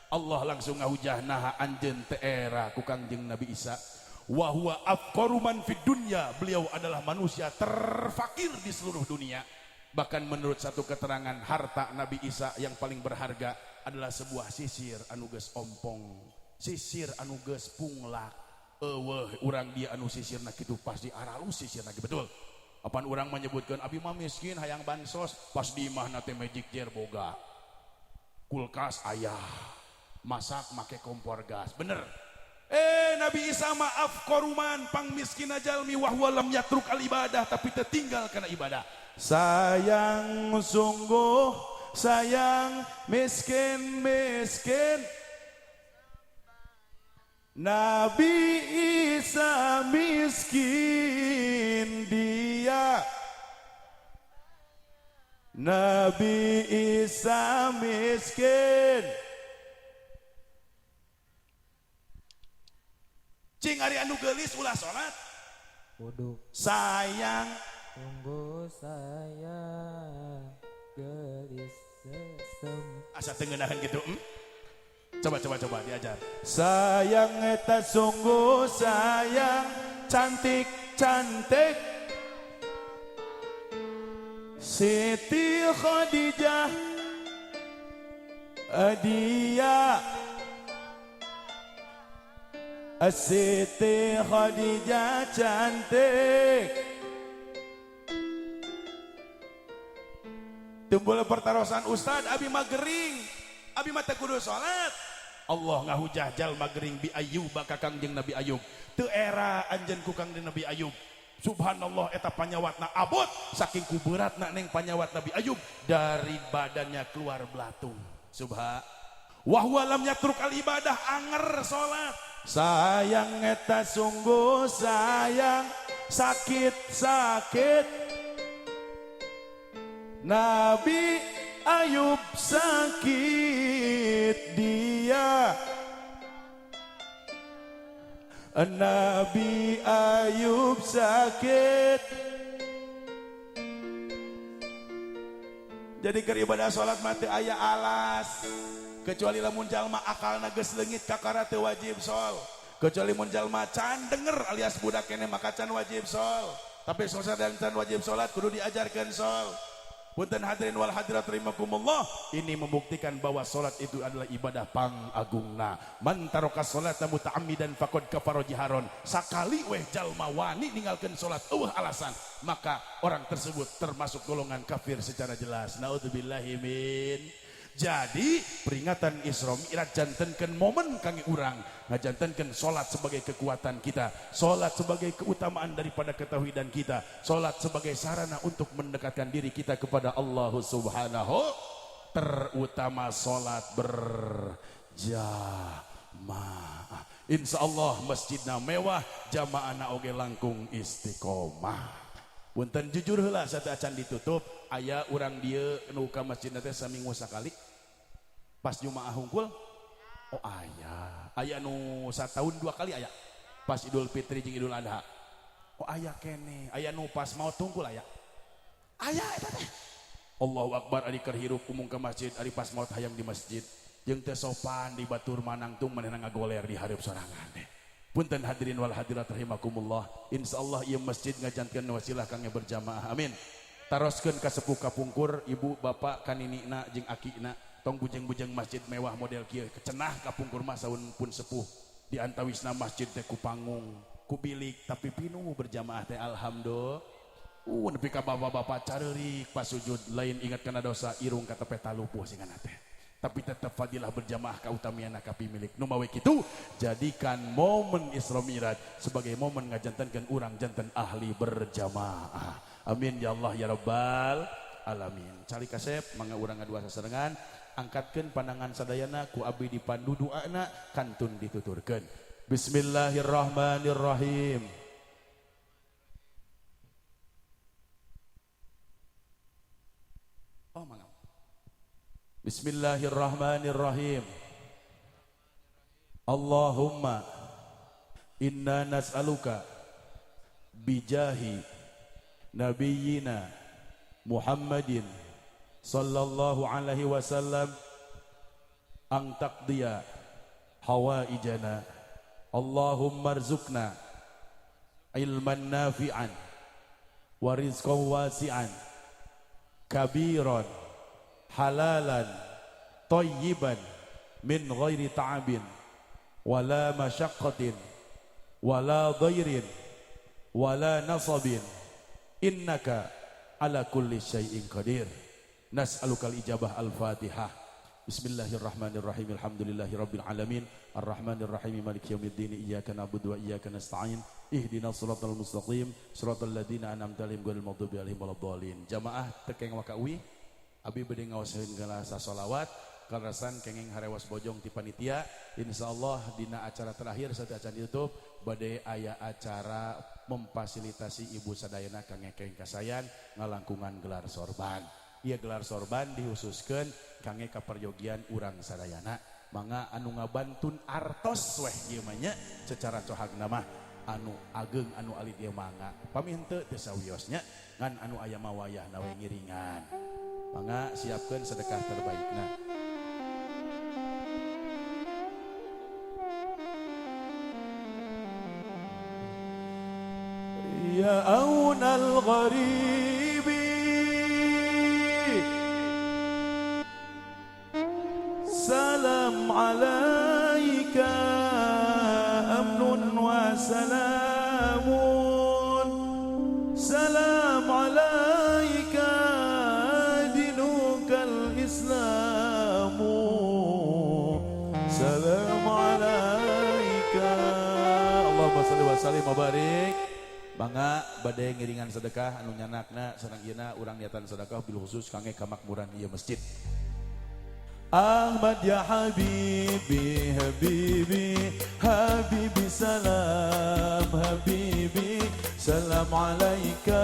Allah langsung ngahujah, naha anjeun teu era ku Kangjeng Nabi Isa? Wa huwa afqaru man fid dunya, beliau adalah manusia terfakir di seluruh dunia. Bahkan menurut satu keterangan, harta Nabi Isa yang paling berharga adalah sebuah sisir anu geus ompong, sisir anu geus punglak. Eueuh urang dia anu sisirna kitu pasti aralus sisirna, betul. Apan urang menyebutkan abi mah miskin hayang bansos, pas di imahna teh magic jar boga, kulkas ayah, masak make kompor gas, bener. Nabi Isa maaf koruman pang miskin jalmi wahwa lam yatruk al ibadah, tapi tertinggal karena ibadah. Sayang sungguh sayang, miskin miskin, Nabi Isa miskin dia, Nabi Isa miskin. Cing ari anu geulis ulah salat. Bodoh. Sayang sungguh sayang, gelis sesem. Asa teu ngeunaheun kitu. Coba coba coba diajar. Sayang eta sungguh sayang, cantik cantik Siti Khadijah, dia Siti Khadijah cantik. Timbul pertarosan, Ustad, abi mah gering, abi mah teu kudu salat. Allah ngahujah jalma gering bi Ayyub ka Kangjeng Nabi Ayub. Teu era anjeun ku Kangjeng Nabi Ayub. Subhanallah, eta panyawatna abot saking ku beratna neng panyawat Nabi Ayub dari badannya keluar belatung. Subha. Wa huwa lam yatruk al ibadah, anger salat. Sayang eta sungguh sayang, sakit sakit Nabi Ayub sakit dia. Nabi Ayub sakit. Jadi keur ibadah salat mah teu aya alas. Kecuali lamun jalma akalna geus leungit kakara teu wajib sol. Kecuali mun jalma can denger alias budak keneh maka can wajib sol. Tapi sosa dan can wajib salat kudu diajarkeun sol. Punten hadirin wal hadirat rahimakumullah, ini membuktikan bahwa salat itu adalah ibadah pangagungna. Man taraka salata muta'ammidan faqad kafara jiharon. Sakali weh jalma wani ninggalkeun salat eueuh alasan, maka orang tersebut termasuk golongan kafir secara jelas. Naudzubillahi min. Jadi peringatan Isra Mi'raj jantenkeun momen kangge urang ngajantenkeun salat sebagai kekuatan kita, salat sebagai keutamaan daripada ketauhidan kita, salat sebagai sarana untuk mendekatkan diri kita kepada Allah Subhanahu, terutama salat berjamaah. Insyaallah masjidna mewah, jamaahna oge langkung istiqomah. Punten jujur heula sateuacan ditutup, aya urang dieu nu ka masjidna teh saminggu sakali. Pas Jumaah hungkul. Oh aya, aya nu sataun 2 kali aya. Pas Idul Fitri jeung Idul Adha. Oh aya keneh, aya nu pas maot hungkul aya. Aya eta teh. Allahu Akbar ari keur hirup umum ka masjid, ari pas maot hayang di masjid. Jeung teu sopan di batur manangtung manehna ngagoler di hareup sorangan teh. Punten hadirin wal hadirat rahimakumullah. Insyaallah ieu masjid ngajantenkeun wasilah kangge berjamaah. Amin. Taroskeun ka sepuh kapungkur, ibu bapak kaninina jeung akina, tong bujeng-bujeng masjid mewah model kieu kecenah kapungkur mah saun pun sepuh. Di antawisna masjid teh ku panggung, ku bilik tapi pinuh berjamaah teh alhamdulillah. Nepi ka bapak-bapak careurik pas sujud lain ingat kana dosa irung katepe talupuh singana teh. Tapi tetap fadilah berjamaah kautamiana kapimilik. Nu mawe kitu jadikan momen Isra Mi'raj sebagai momen ngajantenkeun urang janten ahli berjamaah. Amin ya Allah ya Rabbal alamin. Cali kasep mangga urang ngadua sasarengan, angkatkeun pandangan sadayana ku abdi dipandu doana kantun dituturkeun. Bismillahirrahmanirrahim. Oh mangga. Bismillahirrahmanirrahim. Allahumma inna nas'aluka bijahi nabiyyina Muhammadin sallallahu alaihi wasallam ang taqdiya hawaijana. Allahumma rzuqna ilman nafi'an wa rizqan wasi'an kabiran halalan thayyiban min ghairi ta'abin wala masyaqqatin wala dhairin wala nasabin innaka ala kulli syai'in qadir. Nas'alukal ijabah. Al-Fatihah. Bismillahirrahmanirrahim. Alhamdulillahirabbil alamin arrahmanirrahim maliki yaumiddin iyyaka na'budu wa iyyaka nasta'in ihdinas siratal mustaqim siratal ladzina an'amta 'alaihim ghairil maghdubi 'alaihim waladdallin. Jamaah tekeng wakawi abi bade ngawaseun kana sasolawat kaleresan kenging harewas bojong ti panitia. Insyaallah dina acara terakhir sateuacan ditutup bade aya acara memfasilitasi ibu sadayana kangge kenging kasayan ngalangkungan gelar sorban. Ieu gelar sorban dihususkeun kangge kaperyogian urang sadayana. Mangga anu ngabantun artos weh ieu mah nya secara cohagna mah anu ageng anu alit ieu mangga. Pami henteu teu sawios nya ngan anu aya mah wayahna we ngiringan. Mangga siapkeun sedekah terbaikna. Ya aunal gharibi salam alaika amnun wa salamun salam alaika dinukal islamu salam alaika. Allahumma salli wa sallim wa barik. Mangga bade ngiringan sedekah anu nyanakna sareng ieuna urang niatan sedekah bil khusus kangge kamakmuran ieu masjid. Ahmad ya habibi habibi habibi salam habibi salam alaika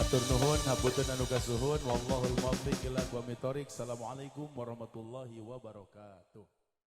Hatur nuhun, hapunten anu kasuhun, wallahul muwaffiq ila aqwamit thoriq. Assalamualaikum warahmatullahi wabarakatuh.